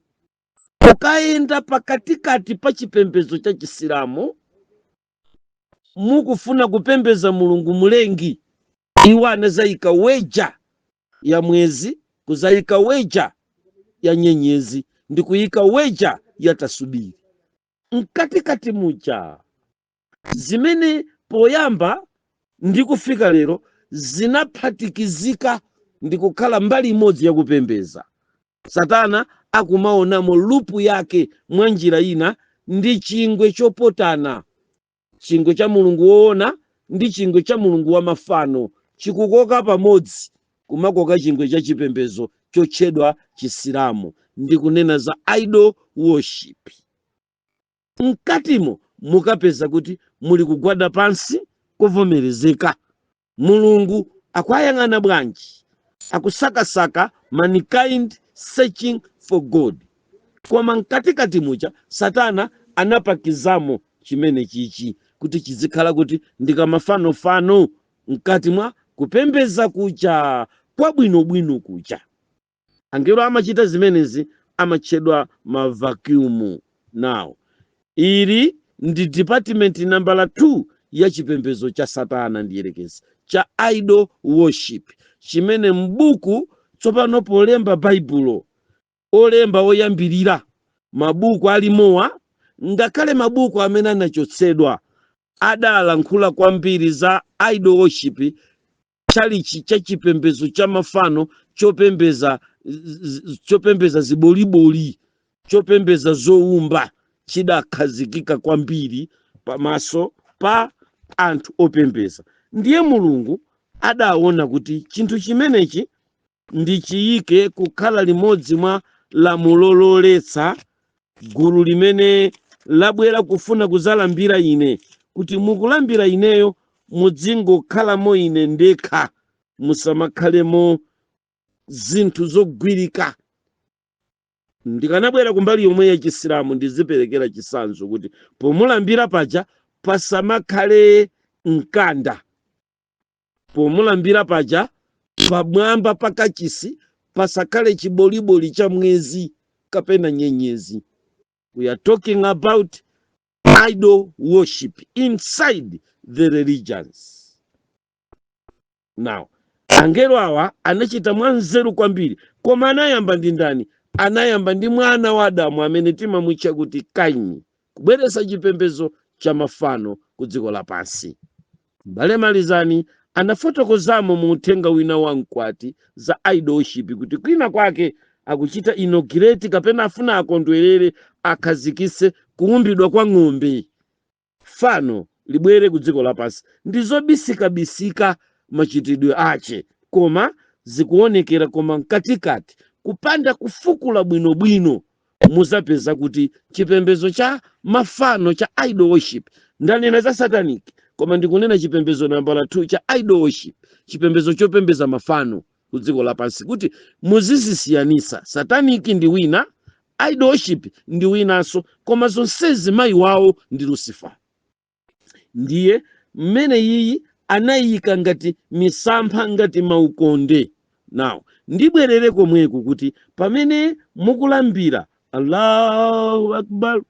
Kukayenda pakatikati pa chipembedzo cha Chisilamu, mukufuna kupembeza Mulungu mulengi, iwo anazayika weja ya mwezi, kuzayika weja ya nyenyezi ndi kuyika weja ya tasubiri mkatikati muja, zimene poyamba ndi kufika lero zinaphatikizika ndi kukhala mbali imodzi yakupembeza. Satana akumaonamo lupu yake. Mwa njira ina, ndi chingwe chopotana, chingwe cha Mulungu woona ndi chingwe cha mulungu wa mafano. Chikukoka pamodzi, kumakoka chingwe cha chipembedzo chotchedwa Chisilamu, ndi kunena za idol worship. Mkatimo mukapeza kuti muli kugwada pansi kovomerezeka. Mulungu akuyang'ana bwanji? Akusakasaka, mankind searching for God, koma mkatikati mucha Satana anapakizamo chimene chichi kuti chizikhala kuti ndikamafanofano mkati mwa kupembeza kucha kwabwinobwino kucha. Angelo amachita zimenezi amatchedwa ma vacuum. Now, ili ndi department nambala 2 ya chipembedzo cha Satana ndiyerekezi, cha idol worship, chimene mbuku tsopano polemba Baibulo, olemba oyambirira mabuku alimowa, ngakhale mabuku amene anachotsedwa, adalankhula kwambiri za idol worship, chalichi cha chipembedzo cha mafano, chopembeza ziboliboli, chopembeza zowumba, chidakhazikika kwambiri pamaso pa anthu opembeza. Ndiye Mulungu adaona kuti chinthu chimenechi ndichiyike kukhala limodzi mwa lamulo loletsa gulu limene labwera kufuna kuzalambira ine, kuti mukulambira ineyo mudzingonkhalamo ine ndekha, musamakhalemo zinthu zogwirika. Ndikanabwera kumbali yomwe ya Chisilamu, ndiziperekera chitsanzo kuti pomulambira paja pasamakhale mkanda, pomulambira paja pamwamba pa kachisi pasakhale chiboliboli cha mwezi kapena nyenyezi. We are talking about idol worship inside the religions. Now, angelo awa anachita mwanzeru kwambiri, koma anayamba ndi ndani? Anayamba ndi mwana wa Adamu amene timamutcha kuti Kaini, kubweretsa chipembedzo cha mafano ku dziko lapansi. Mbale Malizani anafotokozamo mu uthenga wina wa mkwati za idol worship, kuti kwina kwake akuchita inaugurate kapena afuna akondwerere, akhazikitse kuumbidwa kwa ng'ombe, fano libwere ku dziko lapansi. Ndi zobisikabisika machitidwe ache, koma zikuonekera, koma mkatikati kupanda kufukula bwinobwino muzapeza kuti chipembedzo cha mafano cha idol worship. Ndanena za satanic, koma ndikunena chipembedzo nambala 2 cha idol worship, chipembedzo chopembeza mafano ku dziko lapansi, kuti muzizisiyanisa. Satanic ndi wina, idol worship ndi winanso, koma zonsezi mayi wawo ndi Lucifer. Ndiye mmene iyi anayika ngati misampha, ngati maukonde. Now, ndibwerere komweku kuti pamene mukulambira Allahu Akbar,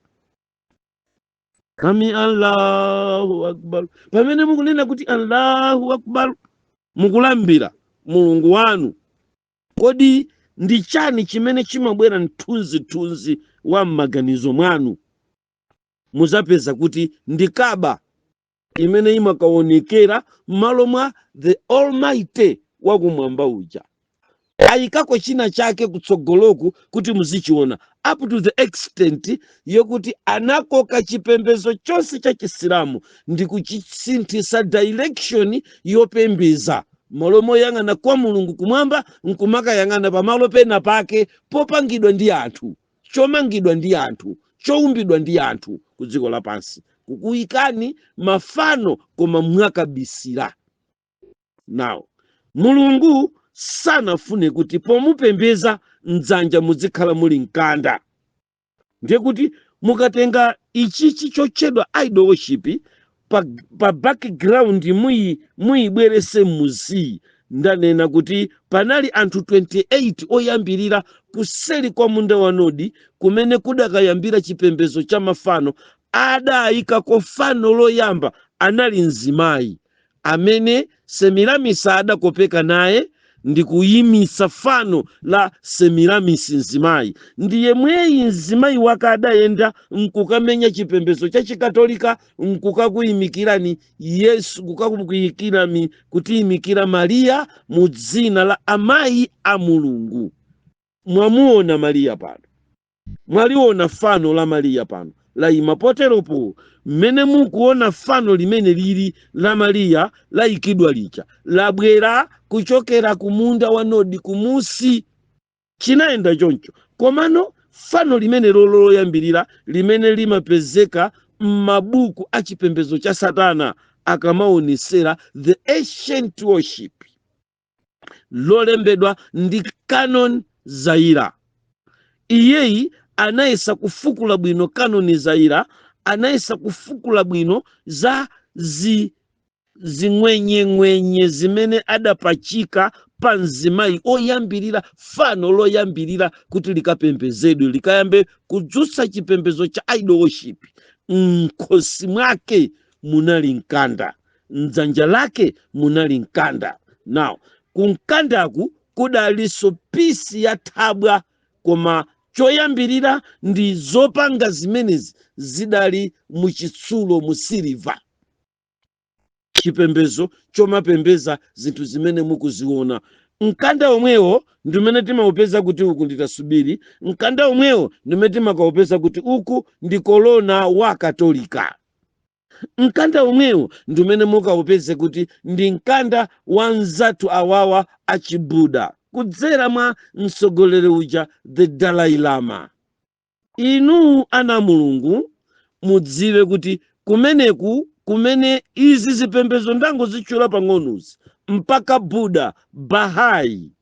kami Allahu Akbar, pamene mukunena kuti Allahu Akbar, mukulambira Mulungu wanu, kodi ndi chani chimene chimabwera mthunzithunzi wa m'maganizo mwanu? Muzapeza kuti ndi Kaba imene imakaonekera m'malo mwa the Almighty wakumwamba uja. Ayikako china chake kutsogoloku kuti muzichiona, up to the extent yokuti anakoka chipembedzo chonse cha Chisilamu ndi kuchisinthisa direction yopembeza, malo moyang'ana kwa Mulungu kumwamba nkumakayang'ana pamalo pena pake popangidwa ndi anthu, chomangidwa ndi anthu, choumbidwa ndi anthu ku dziko lapansi, kukuyikani mafano koma mwakabisira. Now, Mulungu sanafune kuti pomupembeza mdzanja muzikhala muli mkanda. Ndiye kuti mukatenga ichichi chotchedwa idol worship pa background muyibwerese muziyi, ndanena kuti panali anthu 28 oyambirira kuseli kwa munda wa Nodi, kumene kudakayambira chipembedzo cha mafano. Adayikako fano loyamba, anali mzimayi amene Semiramisa adakopeka naye ndi kuyimisa fano la Semiramisi mzimayi. Ndi yemweyi mzimayi wake adayenda nkukamenya chipembedzo cha Chikatolika, nkukakuyimikirani Yesu, kukakuyikirani, kutiyimikira Mariya mu dzina la amayi a Mulungu. Mwamuona Mariya pano, mwaliona fano la Mariya pano. Layima poteropo. Mmene mukuona fano limene lili la Mariya layikidwa lija, labwera kuchokera ku munda wa Nodi kumusi. Chinayenda choncho. Komano fano limene lolo loyambirira limene limapezeka m'mabuku a chipembedzo cha Satana akamaonesera the ancient worship, lolembedwa ndi Canon Zaira. Iyeyi anayesa kufukula bwino. Canon Zaira anayesa kufukula bwino za zing'wenyeng'wenye zimene adapachika pa mzimayi oyambirira, fano loyambirira kuti likapembezedwe, likayambe kudzutsa chipembedzo cha idol worship. Mkhosi mwake munali mkanda, mdzanja lake munali mkanda. Now, kumkandaku kudalinso piece ya thabwa, koma choyambirira ndi zopanga zimenezi zidali muchitsulo, mu siliva. Chipembedzo chomapembeza zinthu zimene mukuziona. Mkanda omwewo ndi umene timaupeza kuti uku ndi tasubiri. Mkanda omwewo ndi umene timakaupeza kuti uku ndi kolona wa Katolika. Mkanda omwewo ndi umene mukaupeze kuti ndi mkanda wa nzathu awawa achibuda kudzera mwa mtsogoleri uja, the Dalai Lama. Inu ana Mulungu, mudziwe kuti kumeneku kumene izi zipembedzo ndangozitchula pang'onozi, mpaka Buddha, Bahai,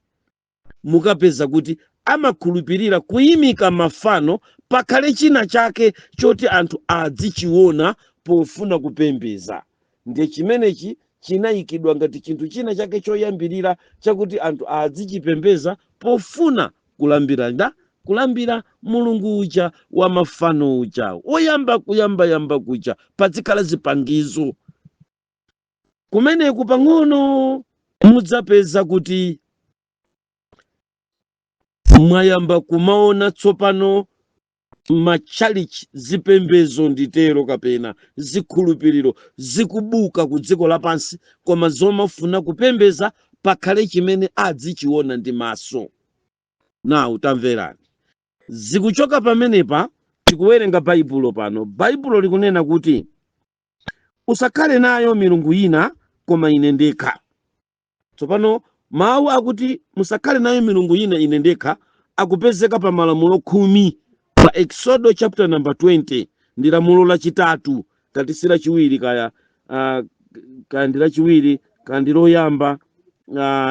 mukapeza kuti amakhulupirira kuyimika mafano, pakhale china chake choti anthu adzichiona pofuna kupembeza. Ndiye chimenechi chinayikidwa ngati chinthu china chake choyambirira chakuti anthu adzichipembeza pofuna kulambira nda kulambira mulungu uja wa mafano uja woyamba kuyambayamba kuja. Pazikhala zipangizo kumeneku. Pang'ono mudzapeza kuti mwayamba kumaona tsopano matchalichi, zipembezo nditero kapena zikhulupiriro, zikubuka ku dziko lapansi, koma zomafuna kupembeza pakhale chimene adzichiona ndi maso. Nawu tamverani, zikuchoka pamenepa. Tikuwerenga Baibulo pano. Baibulo likunena kuti, "Usakhale nayo milungu ina koma ine ndekha." Tsopano mawu akuti "musakhale nayo milungu ina ine ndekha" akupezeka pa Malamulo 10, pa Exodo chapter number 20. Ndi lamulo lachitatu, kati si lachiwiri kaya, kaya ndi lachiwiri, kaya ndi loyamba.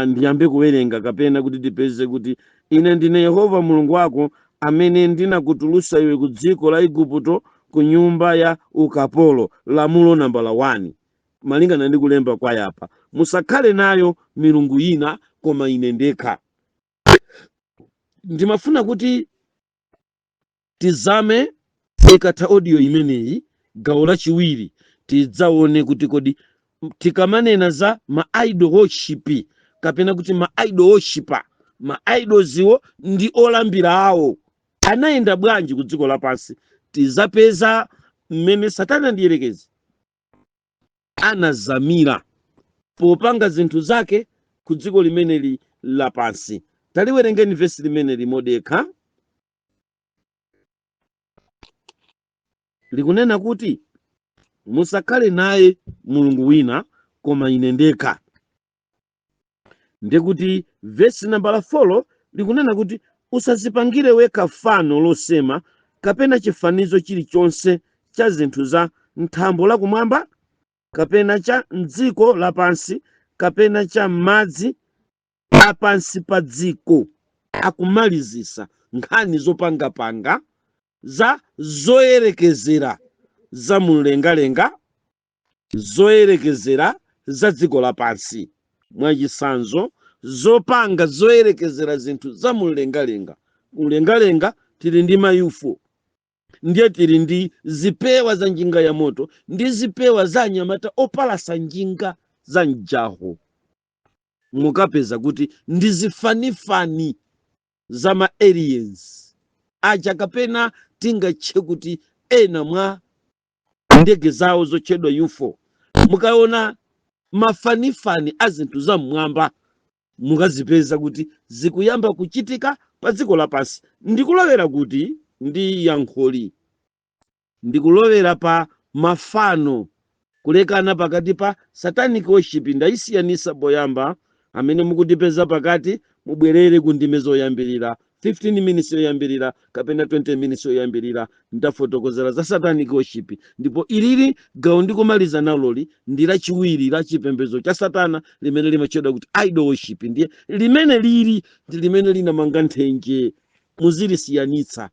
Ndiyambe kuwerenga kapena kuti tipeze kuti, "Ine ndine Yehova Mulungu wako amene ndinakutulusa iwe ku dziko la Igupto, ku nyumba ya ukapolo." Lamulo nambala 1, malingana ndi kulemba kwa yapa, "Musakhale nayo milungu ina koma ine ndekha." Ndimafuna kuti tizame ikatha audio imeneyi, gawo lachiwiri tidzaone kuti kodi tikamanena za ma idol worship kapena kuti ma idol worshiper, ma idols iwo ndi olambira awo anayenda bwanji ku dziko lapansi. Tizapeza mmene Satana ndiyerekezi anazamira popanga zinthu zake ku dziko limeneli lapansi. Taliwerengeni vesi limeneli modekha. Likunena kuti, "Musakhale naye mulungu wina koma ine ndekha." Ndekuti vesi nambala 4 likunena kuti, "Usazipangire wekha fano losema kapena chifanizo chilichonse cha zinthu za nthambo lakumwamba, kapena cha mdziko lapansi, kapena cha m'madzi apansi pa dziko." Akumalizisa nkhani zopangapanga za zoyerekezera za mumlengalenga, zoyerekezera za dziko lapansi. Mwachitsanzo, zopanga zoyerekezera zinthu za mumlengalenga. Mumlengalenga tili ndi ma UFO, ndiye tili ndi zipewa za njinga ya moto ndi zipewa za anyamata opalasa njinga za mjaho. Mukapeza kuti ndi zifanifani za ma aliens aja, kapena tingatche kuti ena mwa ndege zawo zotchedwa UFO. Mukaona mafanifani a zinthu zam'mwamba, mukazipeza kuti zikuyamba kuchitika pa dziko lapansi. Ndikulowera kuti ndi yankholi. Ndikulowera pa mafano, kulekana pakati pa satanic worship. Ndayisiyanisa poyamba. Amene mukutipeza pakati, mubwerere ku ndime zoyambirira, 15 minutes yoyambirira kapena 20 minutes yoyambirira, ndafotokozera za satanic worship. Ndipo ilili gawo ndikumaliza naloli ndi lachiwiri la chipembedzo cha satana limene limatchedwa kuti idol worship. Ndiye limene lili ndi limene linamanga nthenje. Muzilisiyanitsa,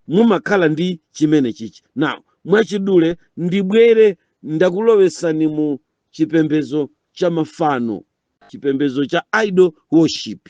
mumakhala ndi chimene chichi. Now, mwachidule ndibwere, ndakulowesani mu chipembedzo cha mafano, chipembedzo cha idol worship.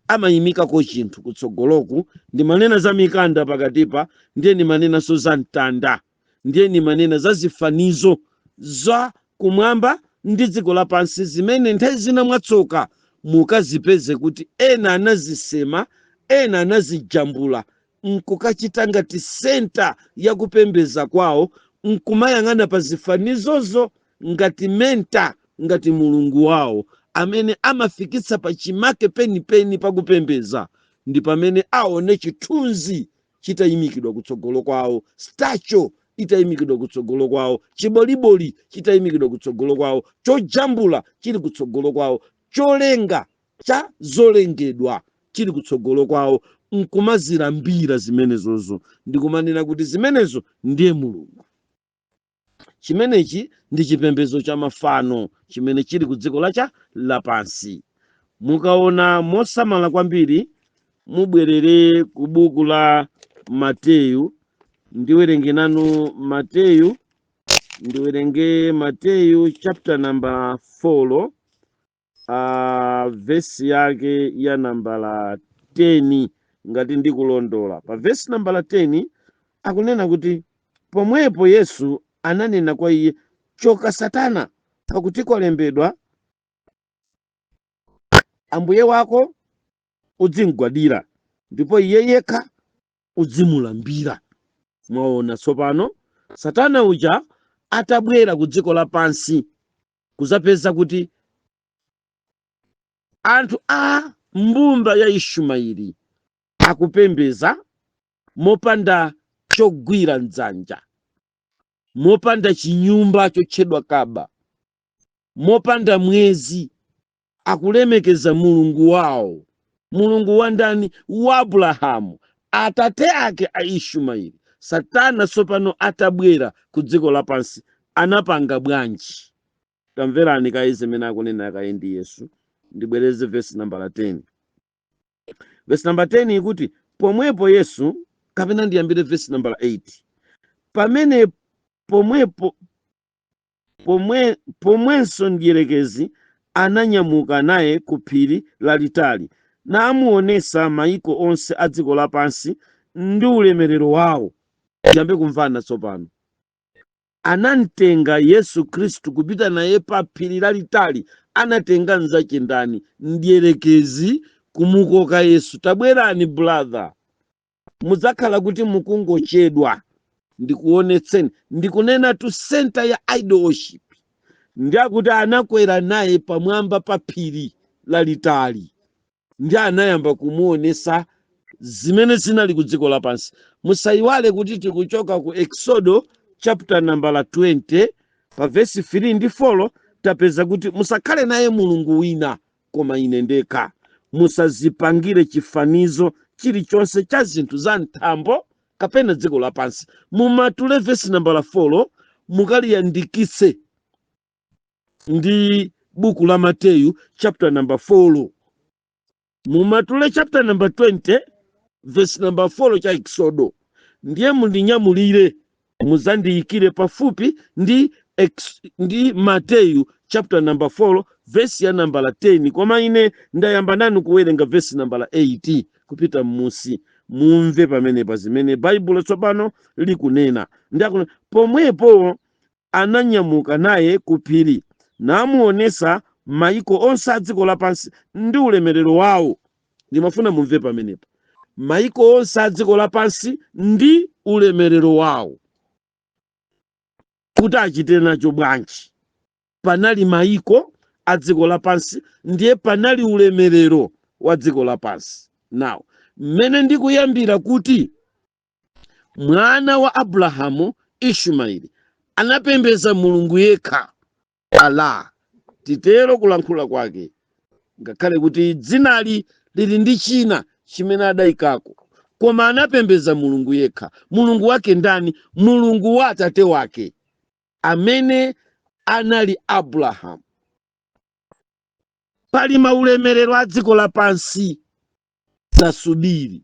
Amayimikako chinthu kutsogoloku. Ndimanena za mikanda pakatipa, ndiye ndimanenanso za mtanda, ndiye ndimanena za zifanizo za kumwamba ndi dziko lapansi zimene nthawi zina mwatsoka mukazipeze kuti ena anazisema, ena anazijambula nkukachita ngati center yakupembeza kwawo, nkumayang'ana pa zifanizozo ngati mentor, ngati mulungu wawo amene amafikitsa pa chimake penipeni pakupembeza. Ndi pamene aone chithunzi chitayimikidwa kutsogolo kwawo, statue itayimikidwa kutsogolo kwawo, chiboliboli chitayimikidwa kutsogolo kwawo, chojambula chili kutsogolo kwawo, cholenga cha zolengedwa chili kutsogolo kwawo, nkumazilambira zimenezozo, ndikumanena kuti zimenezo ndiye mulungu. Chimenechi ndi chipembedzo cha mafano chimene chili ku dziko lacha lapansi. Mukaona mosamala kwambiri, mubwerere ku buku la Mateyu. Ndiwerenge nanu Mateyu, ndiwerenge Mateyu chapter number 4, vesi yake ya nambala 10, ngati ndikulondola. Pa vesi nambala 10 akunena kuti, "Pomwepo Yesu ananena kwa iye, 'Choka Satana, pakuti kwalembedwa, Ambuye wako udzimgwadira ndipo iye yekha udzimulambira.'" Mwaona tsopano, Satana uja atabwera ku dziko lapansi kuzapeza kuti anthu a mbumba ya Ishumaeli akupembeza mopanda chogwira mdzanja, mopanda chinyumba chotchedwa Kaba, mopanda mwezi, akulemekeza mulungu wawo. Mulungu wa ndani? Wa Abrahamu, atate ake a Ishumaeli. Satana tsopano atabwera ku dziko lapansi anapanga bwanji? Tamverani kayi zimene akunena kayi ndi Yesu. Ndibwereze vesi nambala 10. Vesi namba 10 ikuti, "Pomwepo Yesu," kapena ndiyambire vesi nambala 8. "Pamene pomwepo pomwe pomwenso mdierekezi ananyamuka naye ku phiri lalitali, namuonesa mayiko onse a dziko lapansi ndi ulemerero wawo." Tiyambe kumvana tsopano. Anamtenga Yesu Khristu kupita naye pa phiri lalitali. Anatenga mnzache ndani? Mdierekezi, kumukoka Yesu. "Tabwerani brother, mudzakhala kuti mukungochedwa, ndikuonetseni." Ndikunena tu center ya idol worship. Ndiakuti anakwera naye pamwamba pa phiri lalitali ndi anayamba kumuonesa zimene zinali ku dziko lapansi. Musayiwale kuti tikuchoka ku Exodo chapter number 20, pa vesi 3 ndi 4. Tapeza kuti musakhale naye mulungu wina koma ine ndekha, musazipangire chifanizo chilichonse cha zinthu za mthambo kapena dziko lapansi. Mumatule vesi nambala 4, mukaliyandikitse ndi buku la Mateyu chapter number 4. Mumatule chapter number 20, verse number 4 cha Exodo, ndiye mundinyamulire, muzandiyikire pafupi ndi Mateyu chapter number 4, verse ya nambala 10. Koma ine ndayamba nanu kuwerenga verse nambala 8 kupita m'musi. Mumve pamenepa zimene Baibulo tsopano likunena. Ndiakunena, "Pomwepo ananyamuka naye ku phiri, namuonesa mayiko onse a dziko lapansi ndi ulemerero wawo." Ndimafuna mumve pamenepa, mayiko onse a dziko lapansi ndi ulemerero wawo. Kuti achite nacho bwanji? Panali mayiko a dziko lapansi, ndiye panali ulemerero wa dziko lapansi. Now, mmene ndikuyambira kuti Mwana wa Abrahamu Ishumaeli anapembeza Mulungu yekha, Allah titero kulankhula kwake, ngakhale kuti dzinali lili ndi china chimene adayikako, koma anapembeza Mulungu yekha. Mulungu wake ndani? Mulungu wa atate wake amene anali Abrahamu. Pali maulemerero a dziko lapansi, tasubiri,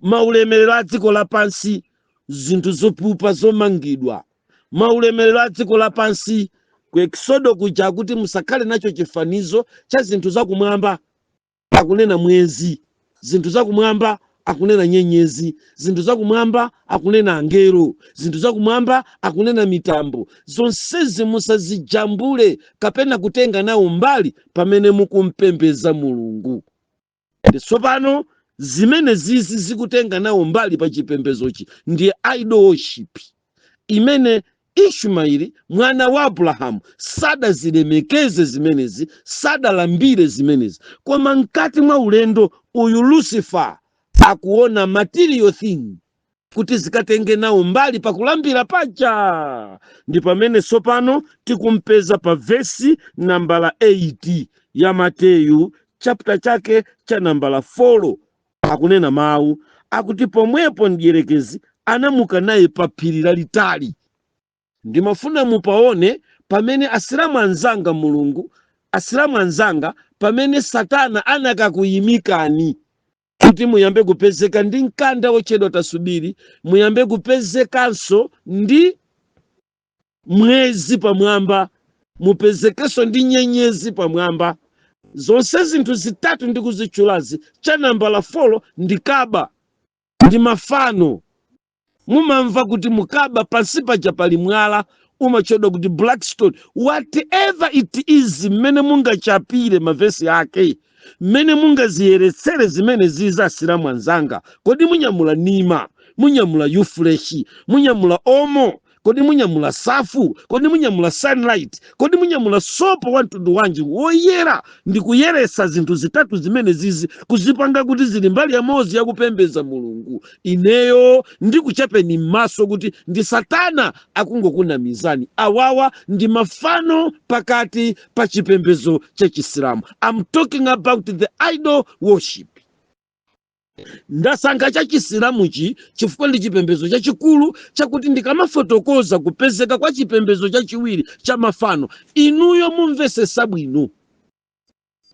maulemerero a dziko lapansi, zinthu zopupa zomangidwa, maulemerero a dziko lapansi. Ku Eksodo kuja akuti musakhale nacho chifanizo cha zinthu zakumwamba, akunena mwezi, zinthu zakumwamba akunena nyenyezi, zinthu zakumwamba akunena angelo, zinthu zakumwamba akunena mitambo. Zonsezi musazijambule kapena kutenga nawo mbali pamene mukumpembeza Mulungu. Ndi tsopano zimene zizi zikutenga nawo mbali pa chipembezochi ndiye idol worship imene Ishumaeli mwana wa Abrahamu sadazilemekeze zimenezi, sadalambire zimenezi. Koma mkati mwa ulendo uyu Lucifer akuona material thing kuti zikatenge nawo mbali pakulambira paja. Ndi pamene tsopano tikumpeza pa vesi nambala 8 ya Mateyu, chapter chake cha nambala 4. Akunena mawu akuti, "Pomwepo mdierekezi anamuka naye pa phiri lalitali." Ndimafuna mupaone pamene, Asilamu anzanga, Mulungu, Asilamu anzanga, pamene Satana anakakuyimikani kuti muyambe kupezeka ndi mkanda wotchedwa tasubiri, muyambe kupezekanso ndi mwezi pamwamba, mupezekenso ndi nyenyezi pamwamba. Zonse zinthu zitatu ndi kuzitchulazi, cha nambala 4 ndi Kaba, ndi mafano. Mumamva kuti mukaba pansi paja pali mwala umatchedwa kuti blackstone, whatever it is. Mmene mungachapire mavesi ake, mmene mungaziyeretsere zimene ziza, Asilamu anzanga, kodi munyamula Nima, munyamula Ufresh, munyamula Omo, kodi munyamula Safu, kodi munyamula Sunlight, kodi munyamula sopo wa mtundu wanji woyera ndi kuyeresa zinthu zitatu zimene zizi kuzipanga kuti zili mbali yamodzi yakupembeza Mulungu? Ineyo ndikuchapeni m'maso kuti ndi Satana akungokunamizani. Awawa ndi mafano pakati pa chipembezo cha Chisilamu. I'm talking about the idol worship. Ndasankha cha Chisilamuchi chifukwa ndi chipembedzo chachikulu chakuti ndikamafotokoza kupezeka kwa chipembedzo chachiwiri cha mafano, inuyo mumvesesa bwino,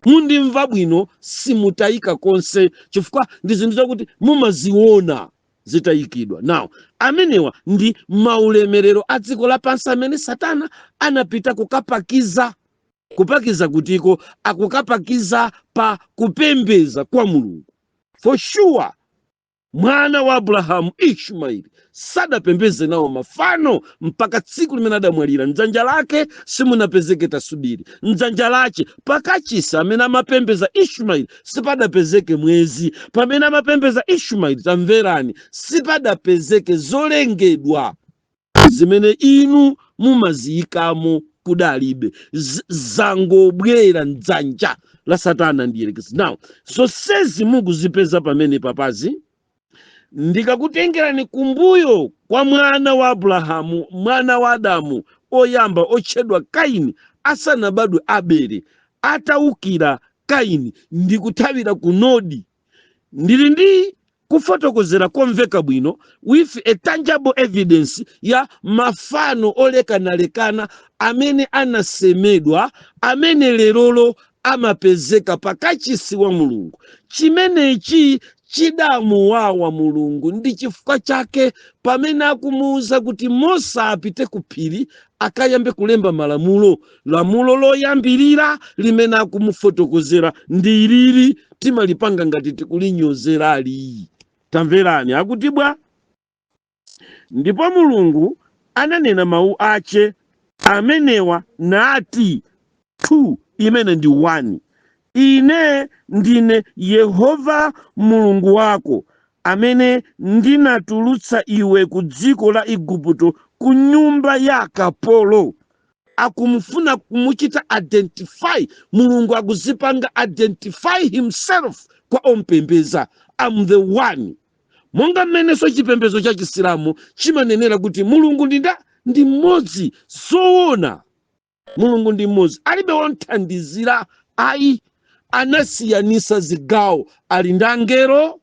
mundimva bwino, simutayika konse, chifukwa ndi zinthu zakuti mumaziona zitayikidwa. Now, amenewa ndi maulemerero a dziko lapansi amene Satana anapita kukapakiza. Kupakiza kutiko? Akukapakiza pa kupembeza kwa Mulungu. For sure mwana wa Abrahamu Ishmaeli sadapembeze nawo mafano mpaka tsiku limene adamwalira. Mdzanja lake simunapezeke tasubiri, mdzanja lache pakachisi amene amapembeza Ishmaeli sipadapezeke mwezi. Pamene amapembeza Ishmaeli, tamverani, sipadapezeke zolengedwa zimene inu mumaziyikamo, kudalibe. Zangobwera mdzanja la Satana ndiyerekezi. Now, zonsezi mukuzipeza pamene papazi, ndikakutengerani kumbuyo kwa mwana wa Abrahamu, mwana wa Adamu oyamba otchedwa Kaini, asanabadwe Abele, atawukira Kaini ndi kuthawira ku Nodi. Ndili ndi kufotokozera komveka bwino with a tangible evidence ya mafano olekanalekana amene anasemedwa, amene lerolo amapezeka pakachisi wa Mulungu. Chimenechi chidamuwawa Mulungu, ndi chifukwa chake pamene akumuwuza kuti Mose apite ku phiri akayambe kulemba malamulo, lamulo loyambirira limene akumufotokozera ndi ilili, timalipanga ngati tikulinyozerali. Tamverani, akuti bwa? "Ndipo Mulungu ananena mawu ache amenewa nati," 2 imene ndi 1, "Ine ndine Yehova Mulungu wako amene ndinatulutsa iwe ku dziko la Igupto, ku nyumba ya kapolo." Akumufuna kumuchita identify Mulungu, akuzipanga identify himself kwa ompembeza: "I'm the one." Monga mmenenso chipembedzo cha Chisilamu chimanenera kuti Mulungu ndi nda? Ndi mmodzi. Zoona, Mulungu ndi mmodzi, alibe womthandizira ayi. Anasiyanisa zigawo, ali ndi angelo,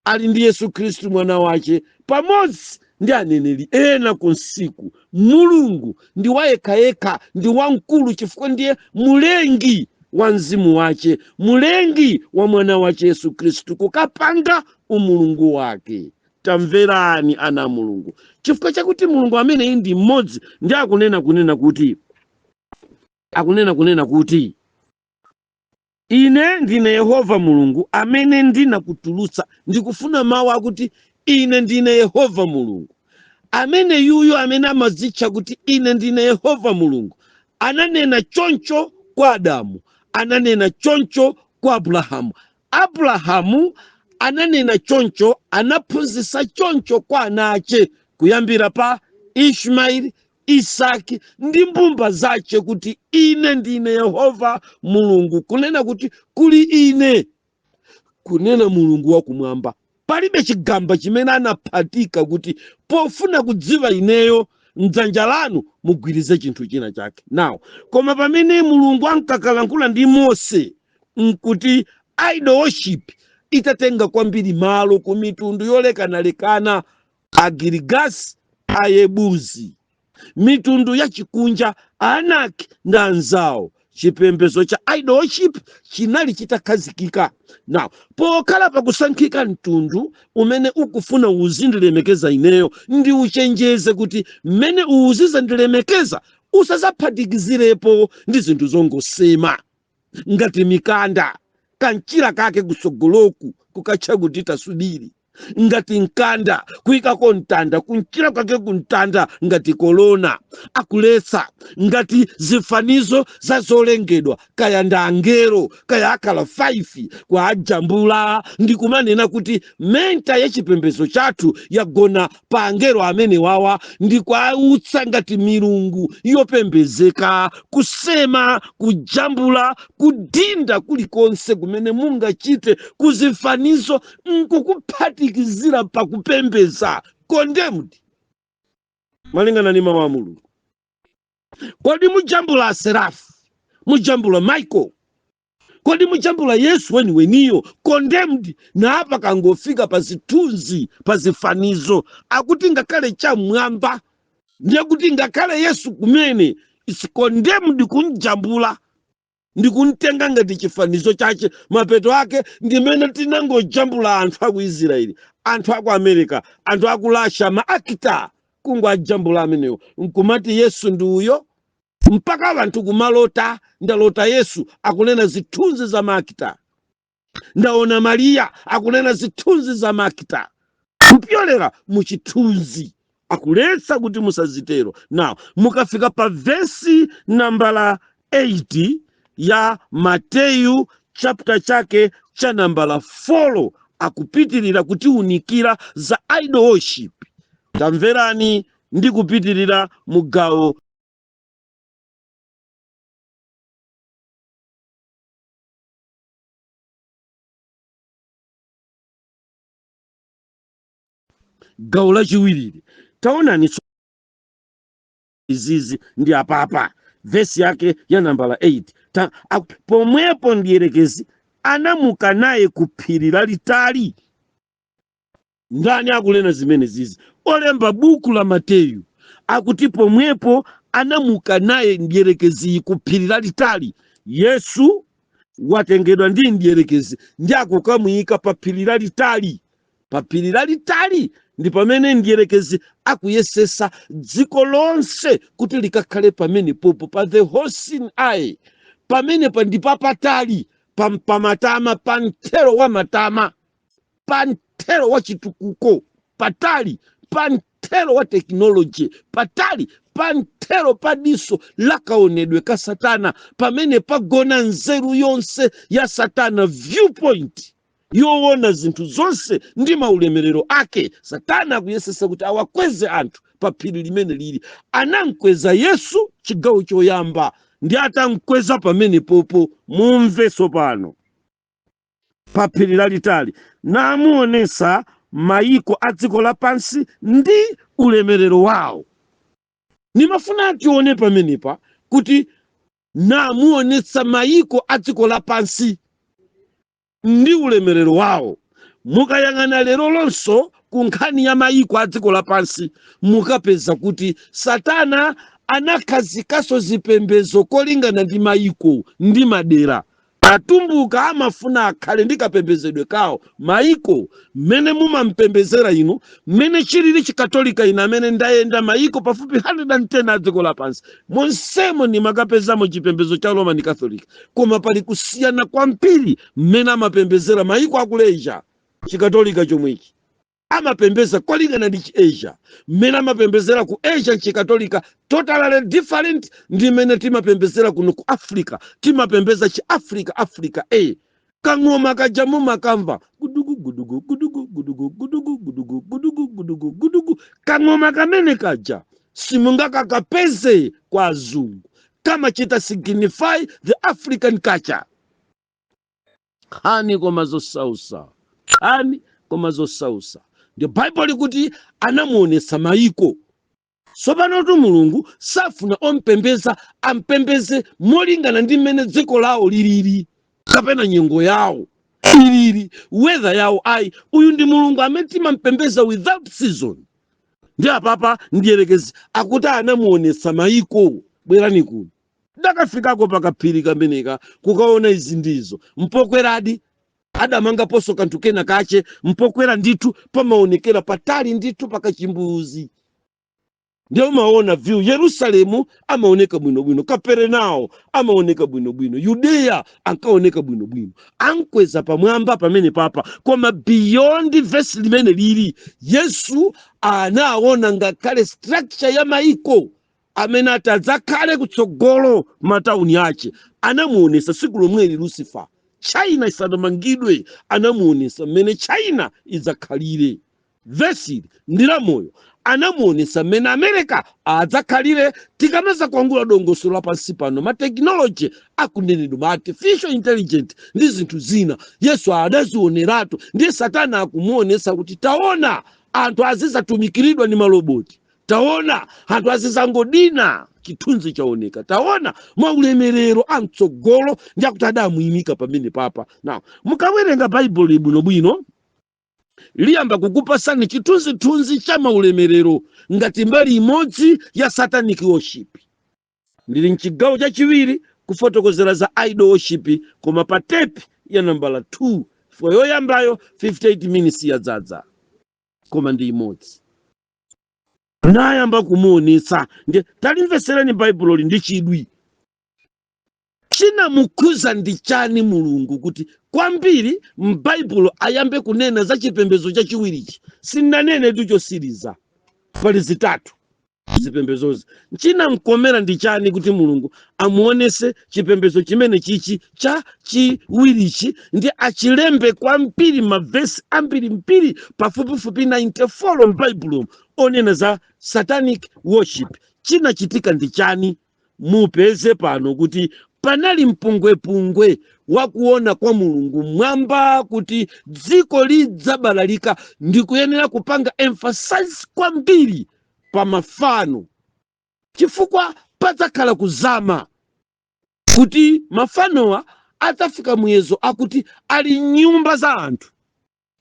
ali ndi Yesu Khristu mwana wache, pamodzi ndi aneneri ena kunsiku. Mulungu ndi wayekhayekha, ndi wamkulu, chifukwa ndiye mulengi wa mzimu wache, mulengi wa mwana wache Yesu Khristu, kukapanga umulungu wake. Tamverani ana a Mulungu, chifukwa chakuti Mulungu ameneyi ndi mmodzi, ndi akunena kunena kuti, akunena kunena kuti, Ine ndine Yehova Mulungu amene ndinakutulutsa. Ndikufuna mawu akuti ine ndine Yehova Mulungu. Amene yuyo amene amadzitcha kuti ine ndine Yehova Mulungu ananena choncho kwa Adamu, ananena choncho kwa Abrahamu. Abrahamu ananena choncho, anaphunzitsa choncho kwa ana ache kuyambira pa Ishmaeli, Isaki ndi mbumba zache, kuti ine ndine Yehova Mulungu, kunena kuti kuli ine, kunena Mulungu wakumwamba. Palibe chigamba chimene anaphatika kuti pofuna kudziwa ineyo mdzanja lanu mugwirize chinthu china chake. Now, koma pamene Mulungu ankakalankhula ndi Mose, nkuti idol worship itatenga kwambiri malo ku mitundu yolekanalekana, Agirigasi, Ayebuzi, mitundu yachikunja, Aanaki ndi anzawo. Chipembedzo cha idol worship chinali chitakhazikika. Now, pokhala pakusankhika mtundu umene ukufuna uzindilemekeza ineyo, ndi uchenjeze kuti mmene uzizandilemekeza usazaphatikizirepo ndi zinthu zongosema ngati mikanda, kamchira kake kutsogoloku kukatcha kuti tasubiri, ngati mkanda, kuyikako mtanda kumchira kwake kumtanda ngati kolona, akuletsa ngati zifanizo za zolengedwa, kaya ndi angelo kaya akhala 5, kuajambula ndi kumanena kuti menta ya chipembedzo chathu yagona pa angelo amene wawa, ndi kuautsa ngati milungu yopembezeka, kusema, kujambula, kudinda kulikonse kumene mungachite kuzifanizo nkukuphatikizira pakupembeza, condemned malingana ndi mawu a Mulungu. Kodi mujambula aserafu, mujambula Michael, kodi mujambula Yesu weniweniyo? Condemned. Na apa kangofika pa zithunzi, pa zifanizo, akuti ngakhale chamwamba, ndiye kuti ngakhale Yesu kumene is condemned, kumjambula ndi kumtenga ngati chifanizo chache. Mapeto ake ndimene tinangojambula anthu aku Israeli, anthu aku America, anthu aku Russia, ma actor, kungwajambula amenewo nkumati Yesu ndi uyo, mpaka anthu kumalota, ndalota Yesu akunena zithunzi za ma actor, ndaona Mariya akunena zithunzi za ma actor, kupyolera mu chithunzi. Akuletsa kuti musazitero. Now mukafika pa vesi nambala 8 ya Mateyu chapter chake cha nambala 4, akupitirira kutiunikira za idol worship. Tamverani ndi kupitirira mu gawo lachiwiriri. Taonani izizi ndi apapa vesi yake ya nambala 8. Pomwepo mdierekezi anamuka naye ku phiri lalitali. Ndani akunena zimene zizi? Olemba buku la Mateyu akuti pomwepo anamuka naye mdierekeziyi ku phiri lalitali. Yesu watengedwa ndi mdierekezi ndi akukamuyika pa phiri lalitali. Pa phiri lalitali ndi pamene mdierekezi akuyesesa dziko lonse kuti likakhale pamene popo, pa the Hosin Eye, pamene pa ndi papatali, pamatama, pa mthero wa matama, pa mthero wa chitukuko, patali pa mthero wa tekinoloji, patali pa mthero pa diso la kaonedwe ka Satana, pamene pagona nzeru yonse ya Satana, viewpoint yoona zinthu zonse ndi maulemerero ake. Satana akuyesesa kuti awakweze anthu pa phiri limene lili. Anamkweza Yesu chigawo choyamba, ndi atamkweza pamene popo, mumve tsopano, pa phiri lalitali, namuonesa Mayiko a dziko lapansi ndi ulemerero wawo. Nimafuna tione pamenepa kuti namuonetsa mayiko a dziko lapansi ndi ulemerero wawo. Mukayang'ana lero lonso ku nkhani ya mayiko a dziko lapansi, mukapeza kuti Satana anakhazikaso zipembedzo kolingana ndi mayiko ndi madera. Atumbuka amafuna akhale ndi kapembedzedwe kawo. Mayiko mmene mumampembedzera inu, mmene chilili Chikatolika, ine amene ndayenda mayiko pafupi 110 a dziko lapansi, monsemo ndimakapezamo chipembedzo cha Roman Catholic, koma pali kusiyana kwambiri mmene amapembedzera mayiko aku Asia. Chikatolika chomwechi amapembeza kolingana ndi Chi-Asia. Mmene amapembezera ku Asia Chikatolika, totally different ndi mmene timapembezera kuno ku Africa. Timapembeza Chi-Africa, Africa a kang'oma kaja mumakamva gudugu gudugu gudugu gudugu gudugu gudugu gudugu gudugu gudugu. Kang'oma kamene kaja simungakakapeze kwa azungu, kamachita signify the African culture. Nkhani koma zosausa, nkhani koma zosausa. Ndi Baibulo likuti anamuonetsa mayiko. Tsopanotu Mulungu safuna ompembeza ampembeze molingana ndi mmene dziko lawo lilili kapena nyengo yawo ilili, weather yawo, ayi. Uyu ndi Mulungu amene timampembeza without season. Ndi apapa ndiyerekezi akuti anamuonetsa mayiko. Bwerani kuno. Dakafikako pakaphiri kameneka kukaona izi ndizo mpokweradi. Adamangaponso kanthu kena kache mpokwera ndithu, pamaonekera patali ndithu pakachimbuzi. Ndiye umaona view. Yerusalemu amaoneka bwinobwino, Kaperenao amaoneka bwinobwino, Yudeya ankaoneka bwinobwino. Ankweza pamwamba pamene papa. Koma beyond verse limene lili, Yesu anaona ngakhale structure ya maiko amene ati adzakhale kutsogolo, matawuni ache. Anamuonesa siku lomweli Lucifer, China isanamangidwe, anamuonesa mmene China idzakhalire. Vesili ndi la moyo. Anamuonesa mmene America adzakhalire tikamaza kuangula dongosolo lapansi pano, ma technology akunenedwa, ma artificial intelligent ndi zinthu zina. Yesu adazioneratu. Ndiye Satana akumuonesa kuti, taona, anthu azizatumikiridwa ndi maloboti, taona, anthu azizangodina. Chithunzi chaoneka, taona maulemerero amtsogolo. Ndi akuti adamuyimika pamene papa. Now mukawerenga Baibulo bwinobwino, liyamba kukupasani chithunzithunzi cha maulemerero ngati mbali imodzi ya satanic worship. Ndili mchigawo chachiwiri kufotokozera za idol worship, koma pa tape ya nambala 2 fo yoyambayo 58 minutes yadzadza, koma ndi imodzi. Nayamba kumuonetsa. Ndiye talimveserani Bhaibuloli ndi chidwi. Chinamukhuza ndi chani Mulungu kuti kwambiri m'Baibulo ayambe kunena za chipembedzo chachiwirichi? Sindinanene tu chosiriza, pali zitatu zipembedzozi. Chinamkomera ndi chani kuti Mulungu amuonese chipembedzo chimene chichi cha chiwirichi ndi achilembe kwambiri, mavesi ambirimbiri, pafupifupi 94 m'Baibulo onena za satanic worship? Chinachitika ndi chani? Mupeze pano kuti panali mpungwepungwe wakuona kwa Mulungu mwamba kuti dziko lidzabalalika ndi kuyenera kupanga emphasize kwambiri pa mafano, chifukwa padzakhala kuzama kuti mafanowa adzafika muyezo akuti ali nyumba za anthu.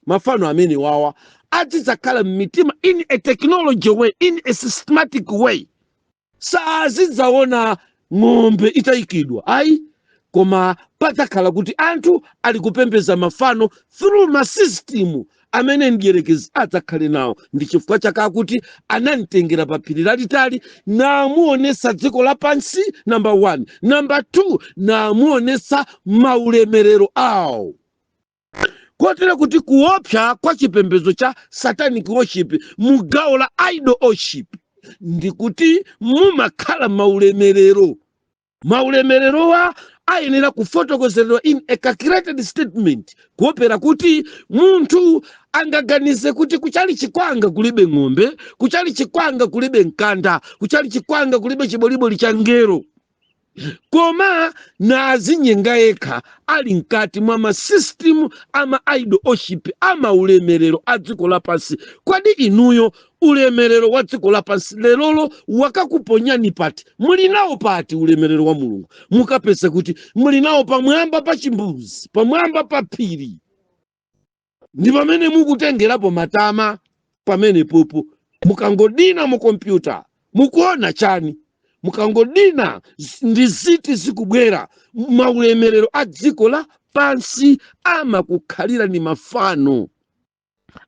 Mafano amene wawa azidzakhala m'mitima in a technology way, in a systematic way. Sazidzaona ng'ombe itayikidwa, ayi, koma padzakhala kuti anthu ali kupembeza mafano through ma system amene mdierekezi adzakhale nawo. Ndi chifukwa chake akuti anamtengera pa phiri lalitali namuonesa dziko lapansi, number 1. Number 2, namuonesa maulemerero awo, kotero kuti kuopsa kwa chipembedzo cha satanic worship mu gawo la idol worship ndikuti mumakhala maulemerero. Maulemererowa ayenera kufotokozeredwa in a calculated statement, kuopera kuti munthu angaganize kuti kuchali chikwanga kulibe ng'ombe, kuchali chikwanga kulibe mkanda, kuchali chikwanga kulibe chiboliboli cha ngero. Koma nazinyenga yekha ali mkati mwa masystem ama idol worship, ama ulemerero a dziko lapansi. Kodi inuyo ulemerero wa dziko lapansi lerolo wakakuponyani pati? Muli nawo pati ulemerero wa Mulungu? Mukapeza kuti muli nawo pamwamba pa chimbuzi, pamwamba pa phiri, ndi pamene mukutengerapo matama. Pamene popo mukangodina mu kompyuta mukuona chani? Mukangodina ndi ziti zikubwera? Maulemerero a dziko la pansi amakukhalira ni mafano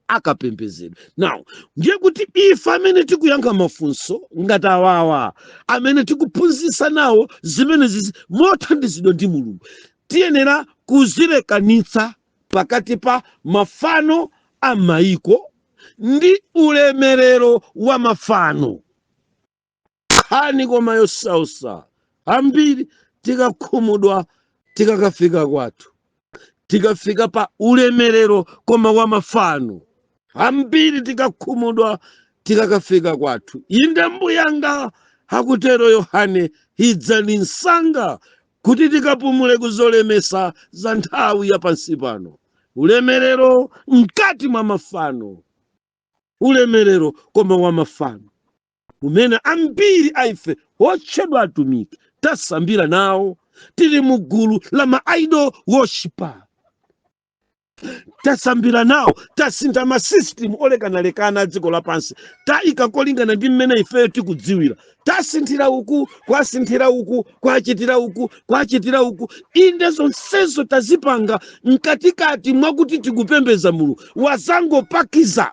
akapembedzedwa. Now ndiye kuti ife amene tikuyankha mafunso ngati awawa, amene tikuphunzitsa nawo zimene zizi mothandizidwa ndi Mulungu, tiyenera kuzilekanitsa pakati pa mafano a maiko ndi ulemerero wa mafano. Nkhani koma yosausa ambiri, tikakhumudwa tikakafika kwathu, tikafika pa ulemerero koma wa mafano, ambiri tikakhumudwa tikakafika kwathu. Inde mbuyanga, akutero Yohane, idzani msanga kuti tikapumule kuzolemesa za nthawi ya pansi pano. Ulemerero mkati mwa mafano, ulemerero koma wa mafano umene ambiri aife otchedwa atumiki tasambira nawo. Tili mu gulu la ma idol worshiper, tasambira nawo, tasintha masystem olekanalekana a dziko lapansi, tayika kolingana ndi mmene ifeyo tikudziwira. Tasinthira uku, kwasinthira uku, kwachitira uku, kwachitira uku. Inde, zonsezo tazipanga mkatikati mwakuti tikupembeza Mulungu. Wazangopakiza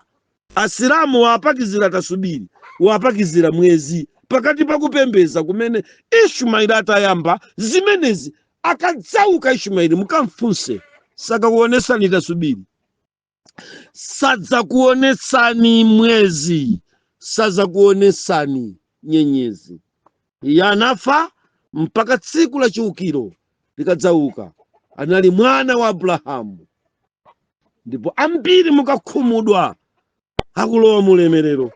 Asilamu, wapakizira tasubiri, wapakizira mwezi pakati pa kupembeza kumene Ishumaeli atayamba zimenezi. Akadzauka Ishumaeli, mukamfunse, sakakuonesani tasubiri, sadzakuonetsani mwezi, sadzakuonetsani nyenyezi. Iye anafa mpaka tsiku la chiukiro likadzauka. Anali mwana wa Abrahamu. Ndipo ambiri mukakhumudwa akulowa mulemerero,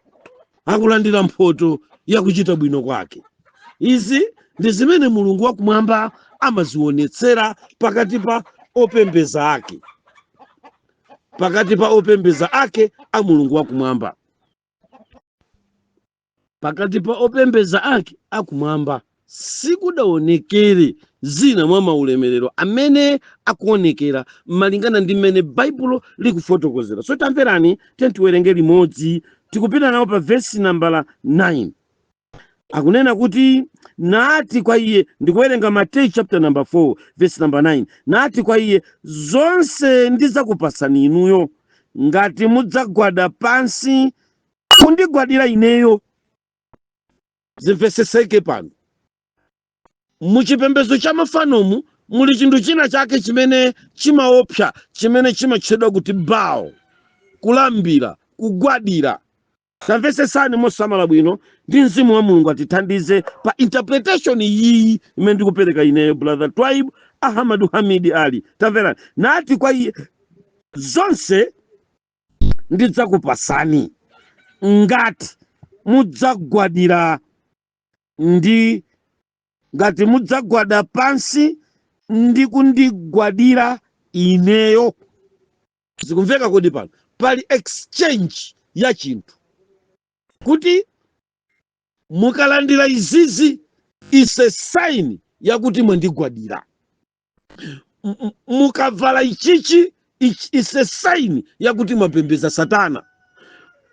akulandira mphoto yakuchita bwino kwake. Izi ndi zimene Mulungu wakumwamba amazionetsera pakati pa opembeza ake, pakati pa opembeza ake a Mulungu wakumwamba, pakati pa opembeza ake akumwamba. Sikudaonekere zina mwa maulemerero amene akuonekera malingana ndi mmene Baibulo likufotokozera. So tamverani, tiwerenge limodzi. Tikupita nawo pa vesi nambala 9. Akunena kuti, nati kwa iye, ndikuwerenga Mateyu chapter number 4 verse number 9, nati kwa iye, zonse ndidzakupasani inuyo ngati mudzagwada pansi kundigwadira ineyo. Zimveseseke pano, muchipembedzo cha mafanomu muli chinthu china chake chimene chimaopsa, chimene chimatchedwa kuti bow, kulambira, kugwadira. Tamvesesani mosamala bwino, ndi mzimu wa Mulungu atithandize pa interpretation iyi imene ndikupereka ineyo, Brother Twaibu Ahamadu Hamidi Ali. Tamverani, nati kwa iye, zonse ndidzakupasani ngati mudzagwadira ndi ngati mudzagwada pansi ndi kundigwadira ineyo. Zikumveka kodi? Pano pali exchange ya chinthu, kuti mukalandira izizi is a sign yakuti mwandigwadira. Mukavala ichichi is a sign yakuti mwapembedza Satana.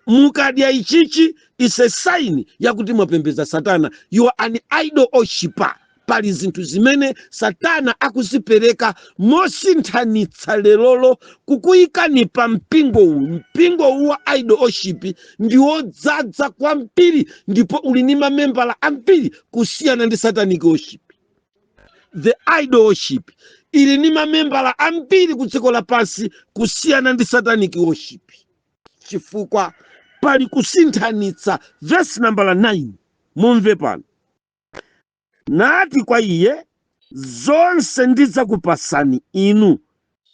Mukadya ichichi is a sign yakuti mwapembedza Satana, you are an idol worshiper. Pali zinthu zimene Satana akuzipereka mosinthanitsa lerolo kukuyikani pa mpingo uwu. Mpingo uwu wa idol worship ndi wodzaza kwambiri ndipo uli ndi mamembala ambiri kusiyana ndi satanic worship. The idol worship ili ndi mamembala ambiri ku dziko lapansi kusiyana ndi satanic worship, chifukwa pali kusinthanitsa. Verse nambala 9, mumve pano, nati kwa iye, zonse ndidzakupasani inu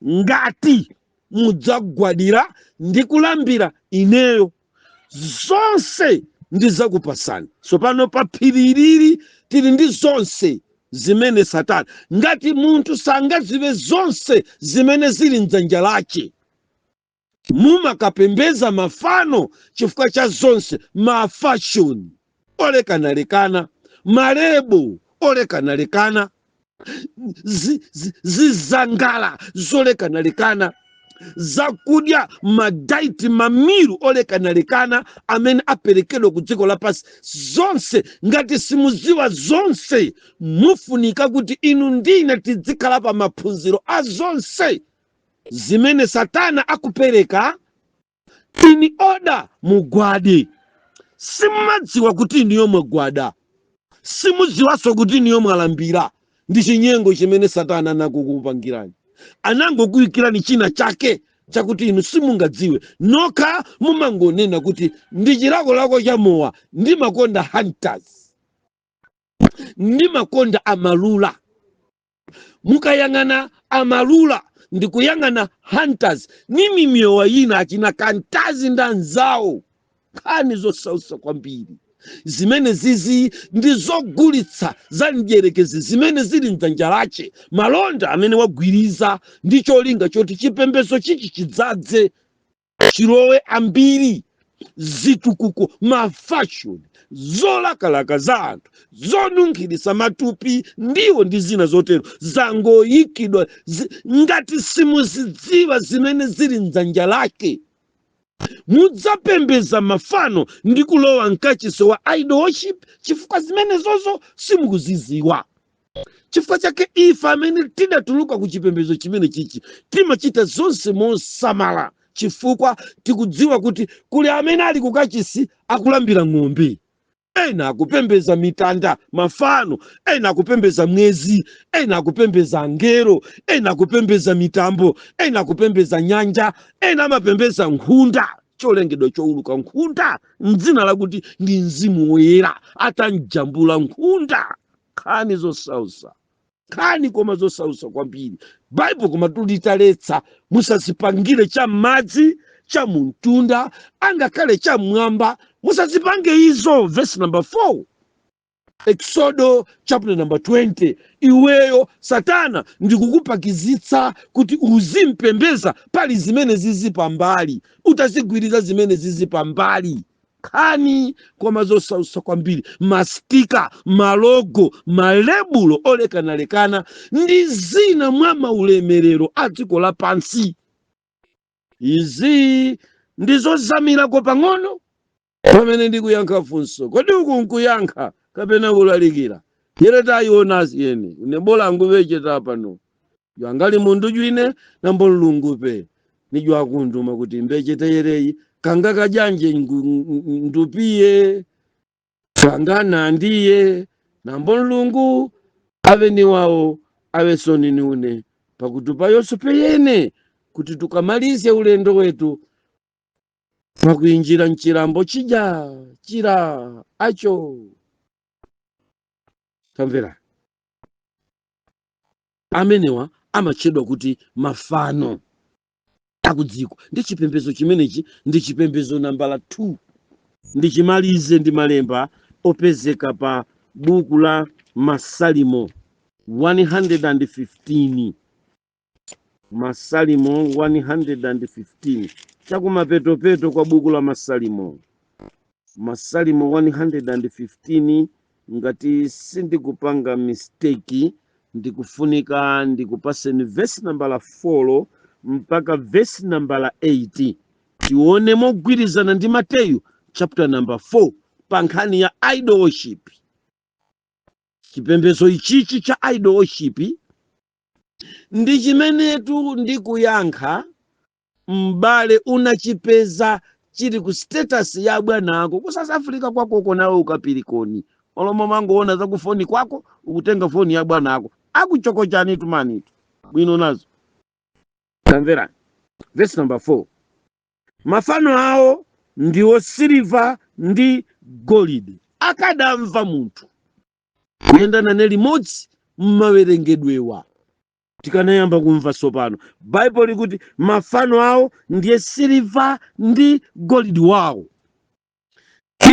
ngati mudzagwadira ndi kulambira ineyo. Zonse ndidzakupasani. So pano pa phiri ilili tili ndi zonse. Zimene Satana, ngati munthu sangadziwe zonse zimene zili mdzanja lake, mumakapembeza mafano chifukwa cha zonse mafashoni olekanalekana, malebo olekanalekana, zizangala zolekanalekana, zakudya, madiet, mameal olekanalekana amene aperekedwa ku dziko lapansi. Zonse ngati simuziwa zonse, mufunika kuti inu ndine tizikhala pa maphunziro a zonse zimene Satana akupereka in order mugwade. Simumadziwa kuti iniyo mwagwada, simudziwanso kuti iniyo mwalambira. Ndi chinyengo chimene Satana anakukupangirani, anangokuyikirani china chake chakuti inu simungadziwe nokha. Mumangonena kuti ndi chilakolako cha mowa, ndimakonda Hunters, ndimakonda Amarula. Mukayang'ana Amarula ndikuyang'ana Hunters ni mimiyowa yina, achina Kantazi ndi anzawo, nkhani zosausa kwambiri. Zimene zizi ndi zogulitsa za mdierekezi zimene zili mdzanja lache, malonda amene wagwiriza ndi cholinga choti chipembedzo chichi chidzadze, chilowe ambiri, zitukuko, mafashoni, zolakalaka za anthu, zonunkhirisa matupi, ndiwo ndi zina zotero, zangoyikidwa. Ngati simuzidziwa zimene zili mdzanja lake, mudzapembeza mafano ndi kulowa mkachisi wa idol worship, chifukwa zimene zozo simukuziziwa. Chifukwa chake ife amene tidatuluka ku chipembedzo chimene chichi timachita zonse mosamala, chifukwa tikudziwa kuti kuli amene ali kukachisi akulambira ng'ombe, ena akupembeza mitanda, mafano, ena akupembeza mwezi, ena akupembeza angelo, ena akupembeza mitambo, ena akupembeza nyanja, ena amapembeza nkhunda, cholengedwa chowuluka, nkhunda, mdzina lakuti ndi mzimu woyera, atanjambula nkhunda. Nkhani zosausa, nkhani koma zosausa kwambiri. Baibulo koma tulitaletsa, musazipangire cha m'madzi, cha muntunda, angakhale cha mwamba, musazipange izo. Verse number 4, Exodo chapter number 20. Iweyo Satana ndikukupakizitsa kuti uzimpembeza pali zimene zizi pambali, utazigwiriza zimene zizi pambali. Nkhani koma zosausa kwambiri. Masticker, malogo, malebulo olekanalekana ndi zina mwa maulemerero a dziko lapansi. Izi ndizozamirako pang'ono pamene ndikuyankha funso: kodi uku nkuyankha kapena kulalikira? Yere tayiona yene une bola anguvecheta pano yangali mundu jwine nambo mlungu pe nijwakunduma kuti mbechete yereyi kanga kajanje ndupiye kanga nandiye nambo mlungu ave ni wawo ave soni une pakutupa yonso peyene kuti tukamalize ulendo wetu pakuinjira mchilambo chija chira acho. Tamvera, amenewa amatchedwa kuti mafano akudziko. Ndi chipembedzo chimenechi ndi chipembedzo nambala 2. Ndichimalize ndi malemba opezeka pa buku la Masalimo 115, Masalimo 115, chakumapetopeto kwa buku la Masalimo, Masalimo 115. Ngati sindikupanga mistake, ndikufunika ndikupaseni vesi nambala 4 mpaka vesi nambala 8, tione mogwirizana ndi Mateyu chapter number 4 pa nkhani ya idol worship. Chipembedzo ichichi cha idol worship ndi chimenetu ndikuyankha m'bale unachipeza chili ku status ya bwana ako ku South Africa kwakoko, nawe ukapirikoni olomo mangoona za kufoni kwako, ukutenga foni ya bwana ako akuchokochani tumanitu bwino nazo. Tamverani verse number 4: mafano awo ndiwo siliva ndi golide. Akadamva munthu kuyenda nane limodzi mmawerengedwewa, tikanayamba kumva tsopano. Baibulo likuti mafano awo ndiye siliva ndi golide wawo.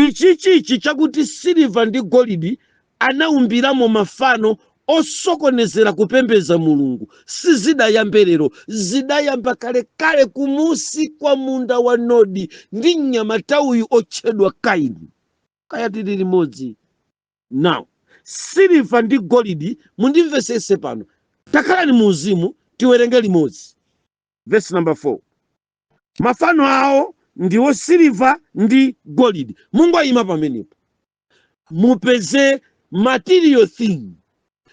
Ichi chichi chakuti siliva ndi golide anaumbiramo mafano Osokonezera kupembeza Mulungu sizidayambe lero, zidayamba kalekale kumusi kwa munda wa Nodi ndi mnyamata uyu otchedwa Kaini. Kaya tili limodzi? Now, siliva ndi golidi, mundimvesese pano, takhalani mu uzimu, tiwerenge limodzi. Verse number 4: mafano awo ndiwo siliva ndi golidi. Mungoyima pamenepo, mupeze material thing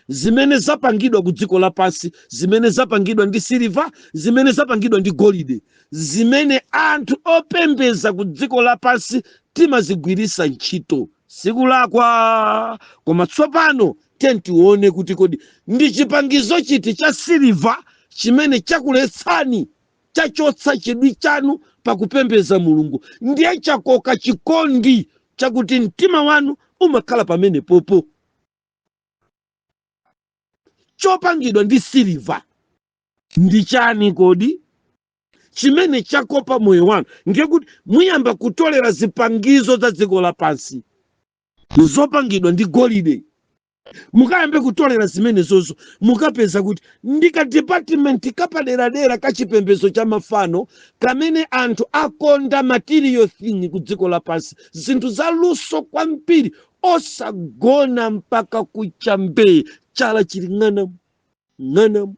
zimene zapangidwa ku dziko lapansi, zimene zapangidwa ndi siliva, zimene zapangidwa ndi golide, zimene anthu opembeza ku dziko lapansi timazigwirisa ntchito. Sikulakwa, koma tsopano tiye tione kuti kodi ndi chipangizo chiti cha siliva chimene chakuletsani, chachotsa chidwi chanu pakupembeza Mulungu, ndiye chakoka chikondi chakuti mtima wanu umakhala pamene popo. Chopangidwa ndi siliva ndi chani kodi chimene chakopa moyo wanu? Ndiye kuti muyamba kutolera zipangizo za dziko lapansi zopangidwa ndi golide. Mukayambe kutolera zimenezozo, mukapeza kuti ndi ka department kapaderadera ka chipembedzo cha mafano kamene anthu akonda material thing ku dziko lapansi, zinthu zaluso kwambiri, osagona mpaka kuchambe, chala chili ng'anam ng'anam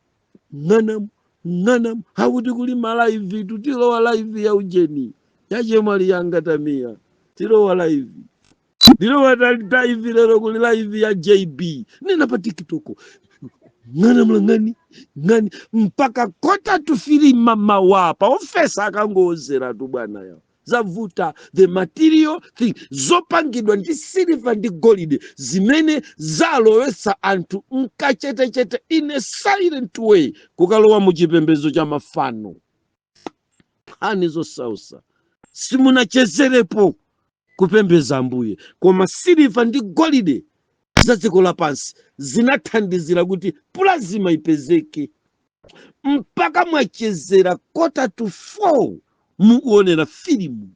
ng'anam ng'anam. Akuti kuli ma live, tutilowa live ya ujeni yachemwali yanga Tamiya, tilowa live, ndilowa live lero, kuli live ya JB nena pa TikTok, ng'ana mlang'ani ng'ani mpaka 2:45 mamawa pa ofesa akangowozeratu bwana yawo. Zavuta. The material thing zopangidwa ndi siliva ndi golide zimene zalowetsa anthu mkachetechete, in a silent way, kukalowa mu chipembedzo cha mafano. Nkhani zosausa, simunachezerepo kupembeza Ambuye, koma siliva ndi golide za dziko lapansi zinathandizira kuti plasma ipezeke, mpaka mwachezera 3:45 mukuonera filimu,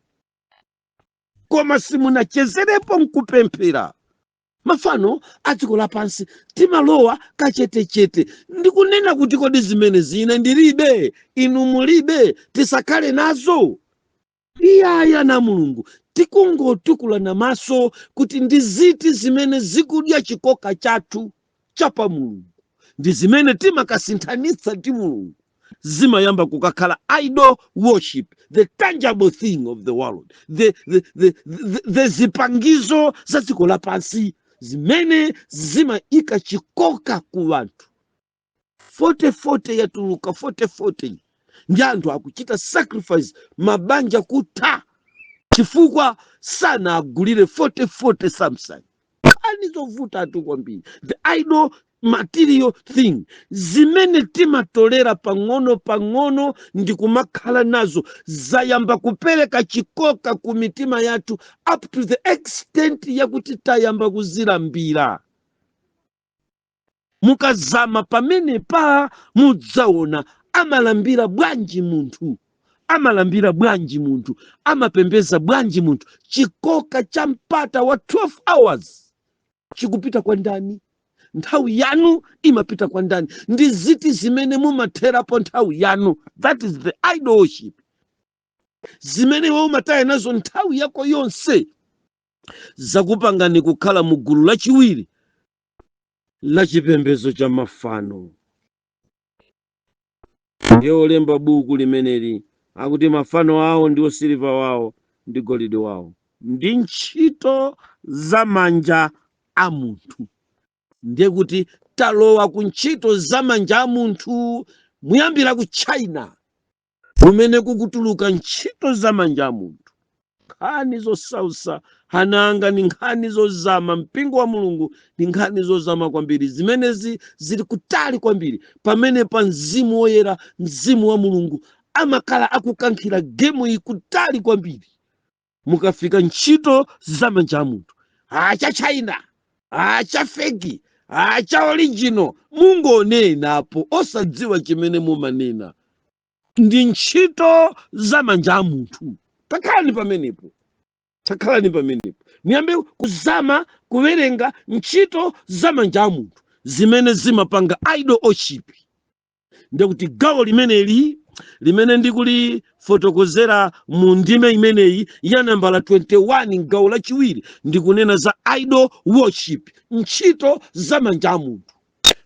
koma simunachezerepo nkupemphera. Mafano a dziko lapansi timalowa kachetechete. Ndikunena kuti kodi zimene zine ndilibe, inu mulibe, tisakhale nazo? Iyaya na Mulungu, tikungotukulana maso kuti ndi ziti zimene zikudya chikoka chathu chapa Mulungu, ndi zimene timakasinthanitsa ndi Mulungu, zimayamba kukakhala idol worship, the tangible thing of the world, the zipangizo za dziko lapansi zimene zimayika chikoka ku anthu. 4040 yatuluka, 4040, ndi anthu akuchita sacrifice, mabanja kutha chifukwa sanagulire 4040 Samsung. Nkhani zovuta atu kwambiri. The idol material thing zimene timatolera pang'ono pang'ono ndi kumakhala nazo zayamba kupereka chikoka ku mitima yathu up to the extent yakuti tayamba kuzilambira. Mukazama pamenepa mudzaona amalambira bwanji munthu, amalambira bwanji munthu, amapembeza bwanji munthu. Chikoka cha mpata wa 12 hours chikupita kwa ndani? Nthawi yanu imapita kwa ndani? Ndi ziti zimene mumatherapo nthawi yanu? That is the idol worship. Zimene iwe umataya nazo nthawi yako yonse zakupangani kukhala mu gulu lachiwiri la chipembedzo cha mafano. Ndiye olemba buku limeneli akuti mafano awo ndiwo siliva wawo ndi golide wawo, ndi ntchito za manja a munthu. Ndiye kuti talowa ku ntchito za manja a munthu, muyambira ku China kumene kukutuluka ntchito za manja a munthu. Nkhani zosausa, hananga, ni nkhani zozama. Mpingo wa Mulungu, ni nkhani zozama kwambiri zimenezi, zili kutali kwambiri. Pamene pa Mzimu Woyera, Mzimu wa Mulungu amakhala akukankhira game iyi kutali kwambiri. Mukafika ntchito za manja a munthu, acha China, acha fake, acha original, mungonenapo osadziwa chimene mumanena, ndi ntchito za manja a munthu. Takhalani pamenepo, takhalani pamenepo, muyambe kuzama kuwerenga ntchito za manja a munthu. zimene zimapanga idol worship. Ndekuti gawo limeneli limene ndikulifotokozera mu ndime imeneyi ya nambala 21, gawo lachiwiri, ndikunena za idol worship, ntchito za manja a munthu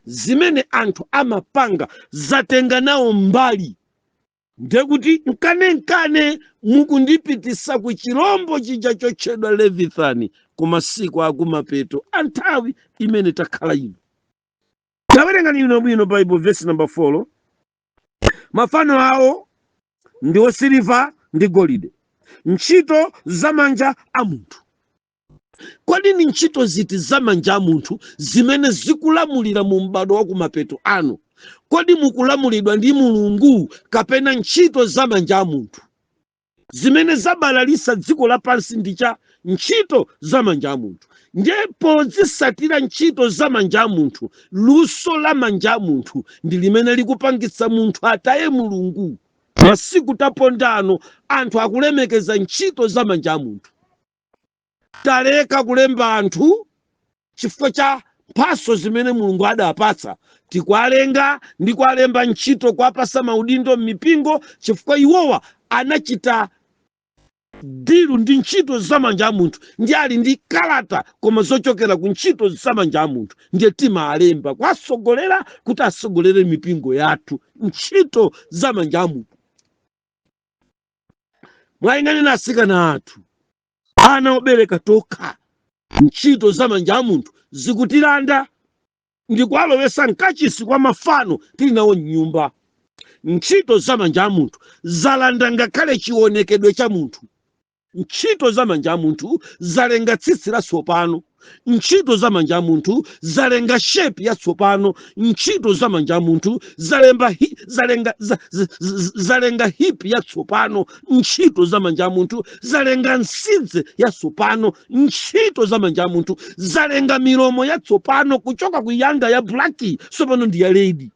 zimene anthu amapanga, zatenga nawo mbali. Ndekuti nkanenkane mukundipitisa ku chirombo chija chotchedwa Leviathan ku masiku akumapeto a nthawi imene takhala ino. Tawerengani ino bwino Bible, verse number 4: mafano awo ndi osiliva ndi golide, ntchito za manja a munthu. Kodi ni ntchito ziti za manja a munthu zimene zikulamulira mu m'bado wa kumapeto ano? Kodi mukulamulidwa ndi Mulungu kapena ntchito za manja a munthu? Zimene zabalalisa dziko lapansi ndi cha ntchito za manja a munthu. Ndiye pozisatira ntchito za manja a munthu, luso la manja a munthu ndi limene likupangitsa munthu ataye Mulungu. Masiku tapondano anthu akulemekeza ntchito za manja a munthu. Taleka kulemba anthu chifukwa cha mphaso zimene Mulungu adapatsa. Tikuwalenga ndi kuwalemba ntchito, kuwapasa maudindo m'mipingo, chifukwa iwowa anachita deal ndi ntchito za manja a munthu, ndi ali ndi kalata koma zochokera ku ntchito za manja a munthu. Ndiye timalemba kuwasogolera kuti asogolere mipingo yathu, ntchito za manja a munthu. Mwayang'anira asikana athu, ana obereka tokha, ntchito za manja a munthu zikutilanda ndikuwalowesa mkachisi kwa mafano tili nawo mnyumba. Ntchito za manja a munthu zalanda ngakhale chionekedwe cha munthu. Ntchito za manja a munthu zalenga tsitsi latsopano. Ntchito za manja a munthu zalenga shape yatsopano. Ntchito za manja a munthu zalemba hi, zalenga, za, za, za, zalenga hip yatsopano. Ntchito za manja a munthu zalenga nsidze yatsopano. Ntchito za manja a munthu zalenga milomo yatsopano, kuchoka ku yanga ya black tsopano ndi ya red,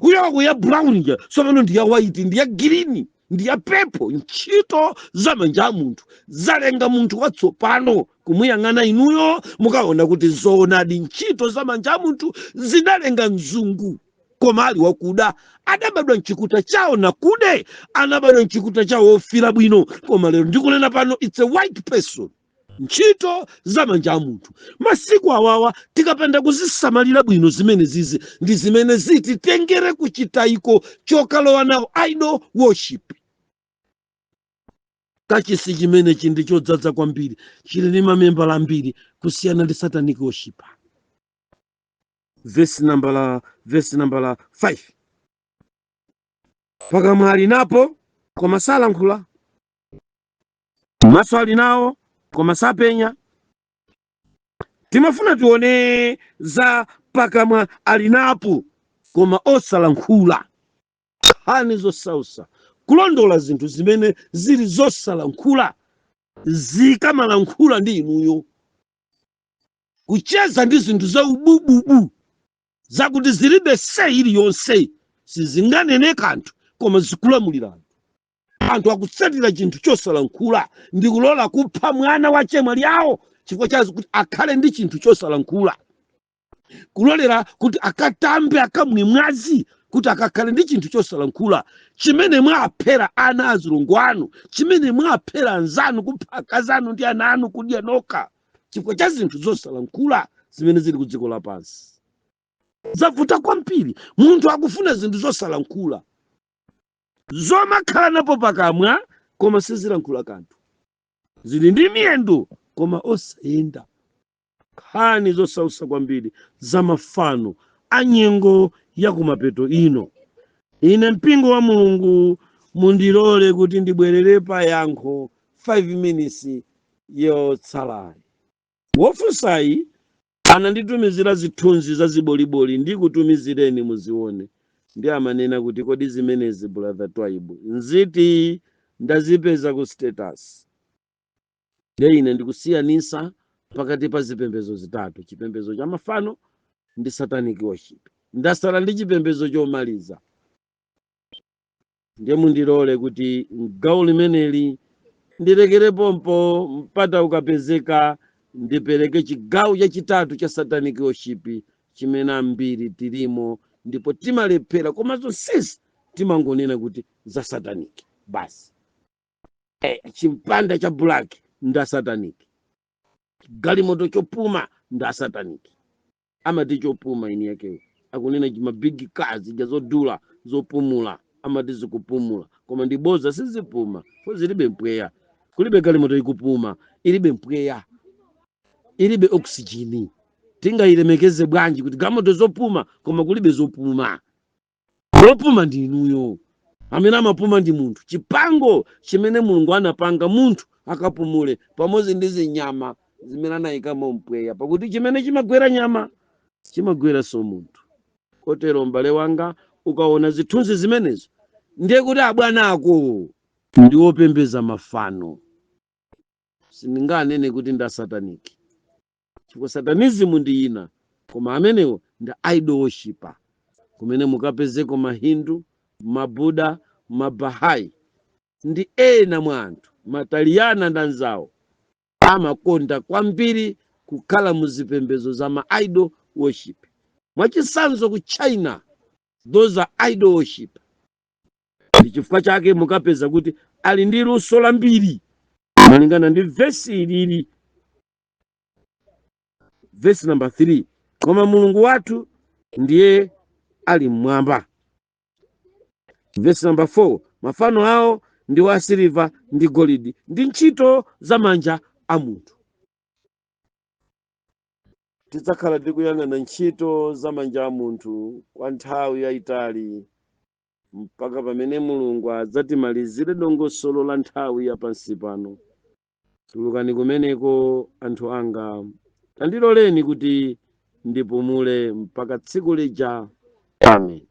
kuchoka ku ya brown ja tsopano ndi ya white, ndi ya green, ndi ya purple. Ntchito za manja a munthu zalenga munthu watsopano. Kumuyang'ana inuyo mukaona kuti zoonadi ntchito za manja a munthu zinalenga mzungu, koma ali wakuda. Adabadwa mchikuta chawo nakude, anabadwa mchikuta chawo ofira bwino, koma lero ndikunena pano it's a white person. Ntchito za manja a munthu masiku awawa, tikapanda kuzisamalira bwino zimene zizi, ndi zimene zititengere kuchitayiko chokalowa nawo idol worship. Kachisi chimenechi ndi chodzaza kwambiri, chili ndi mamembala ambiri kusiyana ndi satanic worship. Verse number 5: pakamwa ali napo koma salankhula, maso ali nawo koma sapenya. Timafuna tione za pakamwa ali napo koma osalankhula. Nkhani zosausa kulondola zinthu zimene zili zosalankhula zikamalankhula ndi inuyo, kucheza ndi zinthu za ubububu zakuti zilibe say iliyonse, sizinganene kanthu koma zikulamulira anthu. Anthu akutsatira chinthu chosalankhula ndi kulola kupha mwana wa chemwali awo chifukwa chazi kuti akhale ndi chinthu chosalankhula, kulolera kuti akatambe, akamwe mwazi kuti akakhale ndi chinthu chosalankhula, chimene mwaphera ana azilongo anu, chimene mwaphera anzanu, kupha akazi anu ndi ana anu, kudya nokha chifukwa cha zinthu zosalankhula zimene zili ku dziko lapansi. Zavuta kwambiri. Munthu akufuna zinthu zosalankhula zomakhala napo pakamwa koma sizilankhula kanthu, zili ndi miyendo koma osayenda. Nkhani zosausa kwambiri za mafano a nyengo ya kumapeto ino. Ine mpingo wa Mulungu, mundilole kuti ndibwerere pa yankho 5 minutes yotsalayi. Wofunsayi ananditumizira zithunzi za ziboliboli, ndikutumizireni muzione. Ndi amanena kuti, "Kodi zimenezi, Brother Twaibu, nziti?" Ndazipeza ku status. Ndiye ine ndikusiyanisa pakati pa zipembedzo zitatu: chipembedzo cha mafano ndi satanic worship. Ndasala ndi chipembedzo chomaliza. Ndiye mundilole kuti gawo limeneli ndilekere pompo. Mpata ukapezeka ndipereke chigawo chachitatu cha satanic worship. chimene ambiri tilimo ndipo timalephera, koma zonsezi timangonena kuti za satanic basi. Chimpanda cha black nda satanic, galimoto chopuma nda satanic. Amati chopuma, ini yakeyo akunena chima big cars ija zodula zopumula, amati zikupumula, koma ndi boza, sizipuma fo zilibe mpweya. Kulibe galimoto ikupuma ilibe mpweya, ilibe oxygen. Tingayilemekeze bwanji kuti galimoto zopuma koma kulibe zopuma? Zopuma ndi inuyo, amene amapuma ndi munthu. Chipango chimene Mulungu anapanga munthu akapumule pamodzi ndi zinyama zimene anayikamo mpweya, pakuti chimene chimagwera nyama chimagweranso munthu. Kotero m'bale wanga, ukaona zithunzi zimenezo, ndiye kuti abwana ako ndi wopembeza mafano. Sindinganene kuti nda satanic, chifukwa satanism ndi ina, koma amenewo ndi idol worshipper, kumene mukapezeko Mahindu, Mabuda, Mabahai ndi ena mwa anthu Mataliyana ndi anzawo. Amakonda kwambiri kukhala muzipembedzo za ma idol worship. Mwachitsanzo, ku China, those are idol worship. Ndi chifukwa chake mukapeza kuti ali ndi luso lambiri malingana ndi vesi ilili, vesi number 3: "Koma Mulungu wathu ndiye ali mmwamba." Vesi number 4: "Mafano awo ndi wa siliva ndi golidi, ndi ntchito za manja a munthu." Tidzakhala tikuyang'ana ntchito za manja a munthu kwa nthawi yayitali mpaka pamene Mulungu adzatimalizire dongosolo la nthawi ya pansi pano. Tulukani kumeneko, anthu anga, tandiloleni kuti ndipumule mpaka tsiku lija. Amen.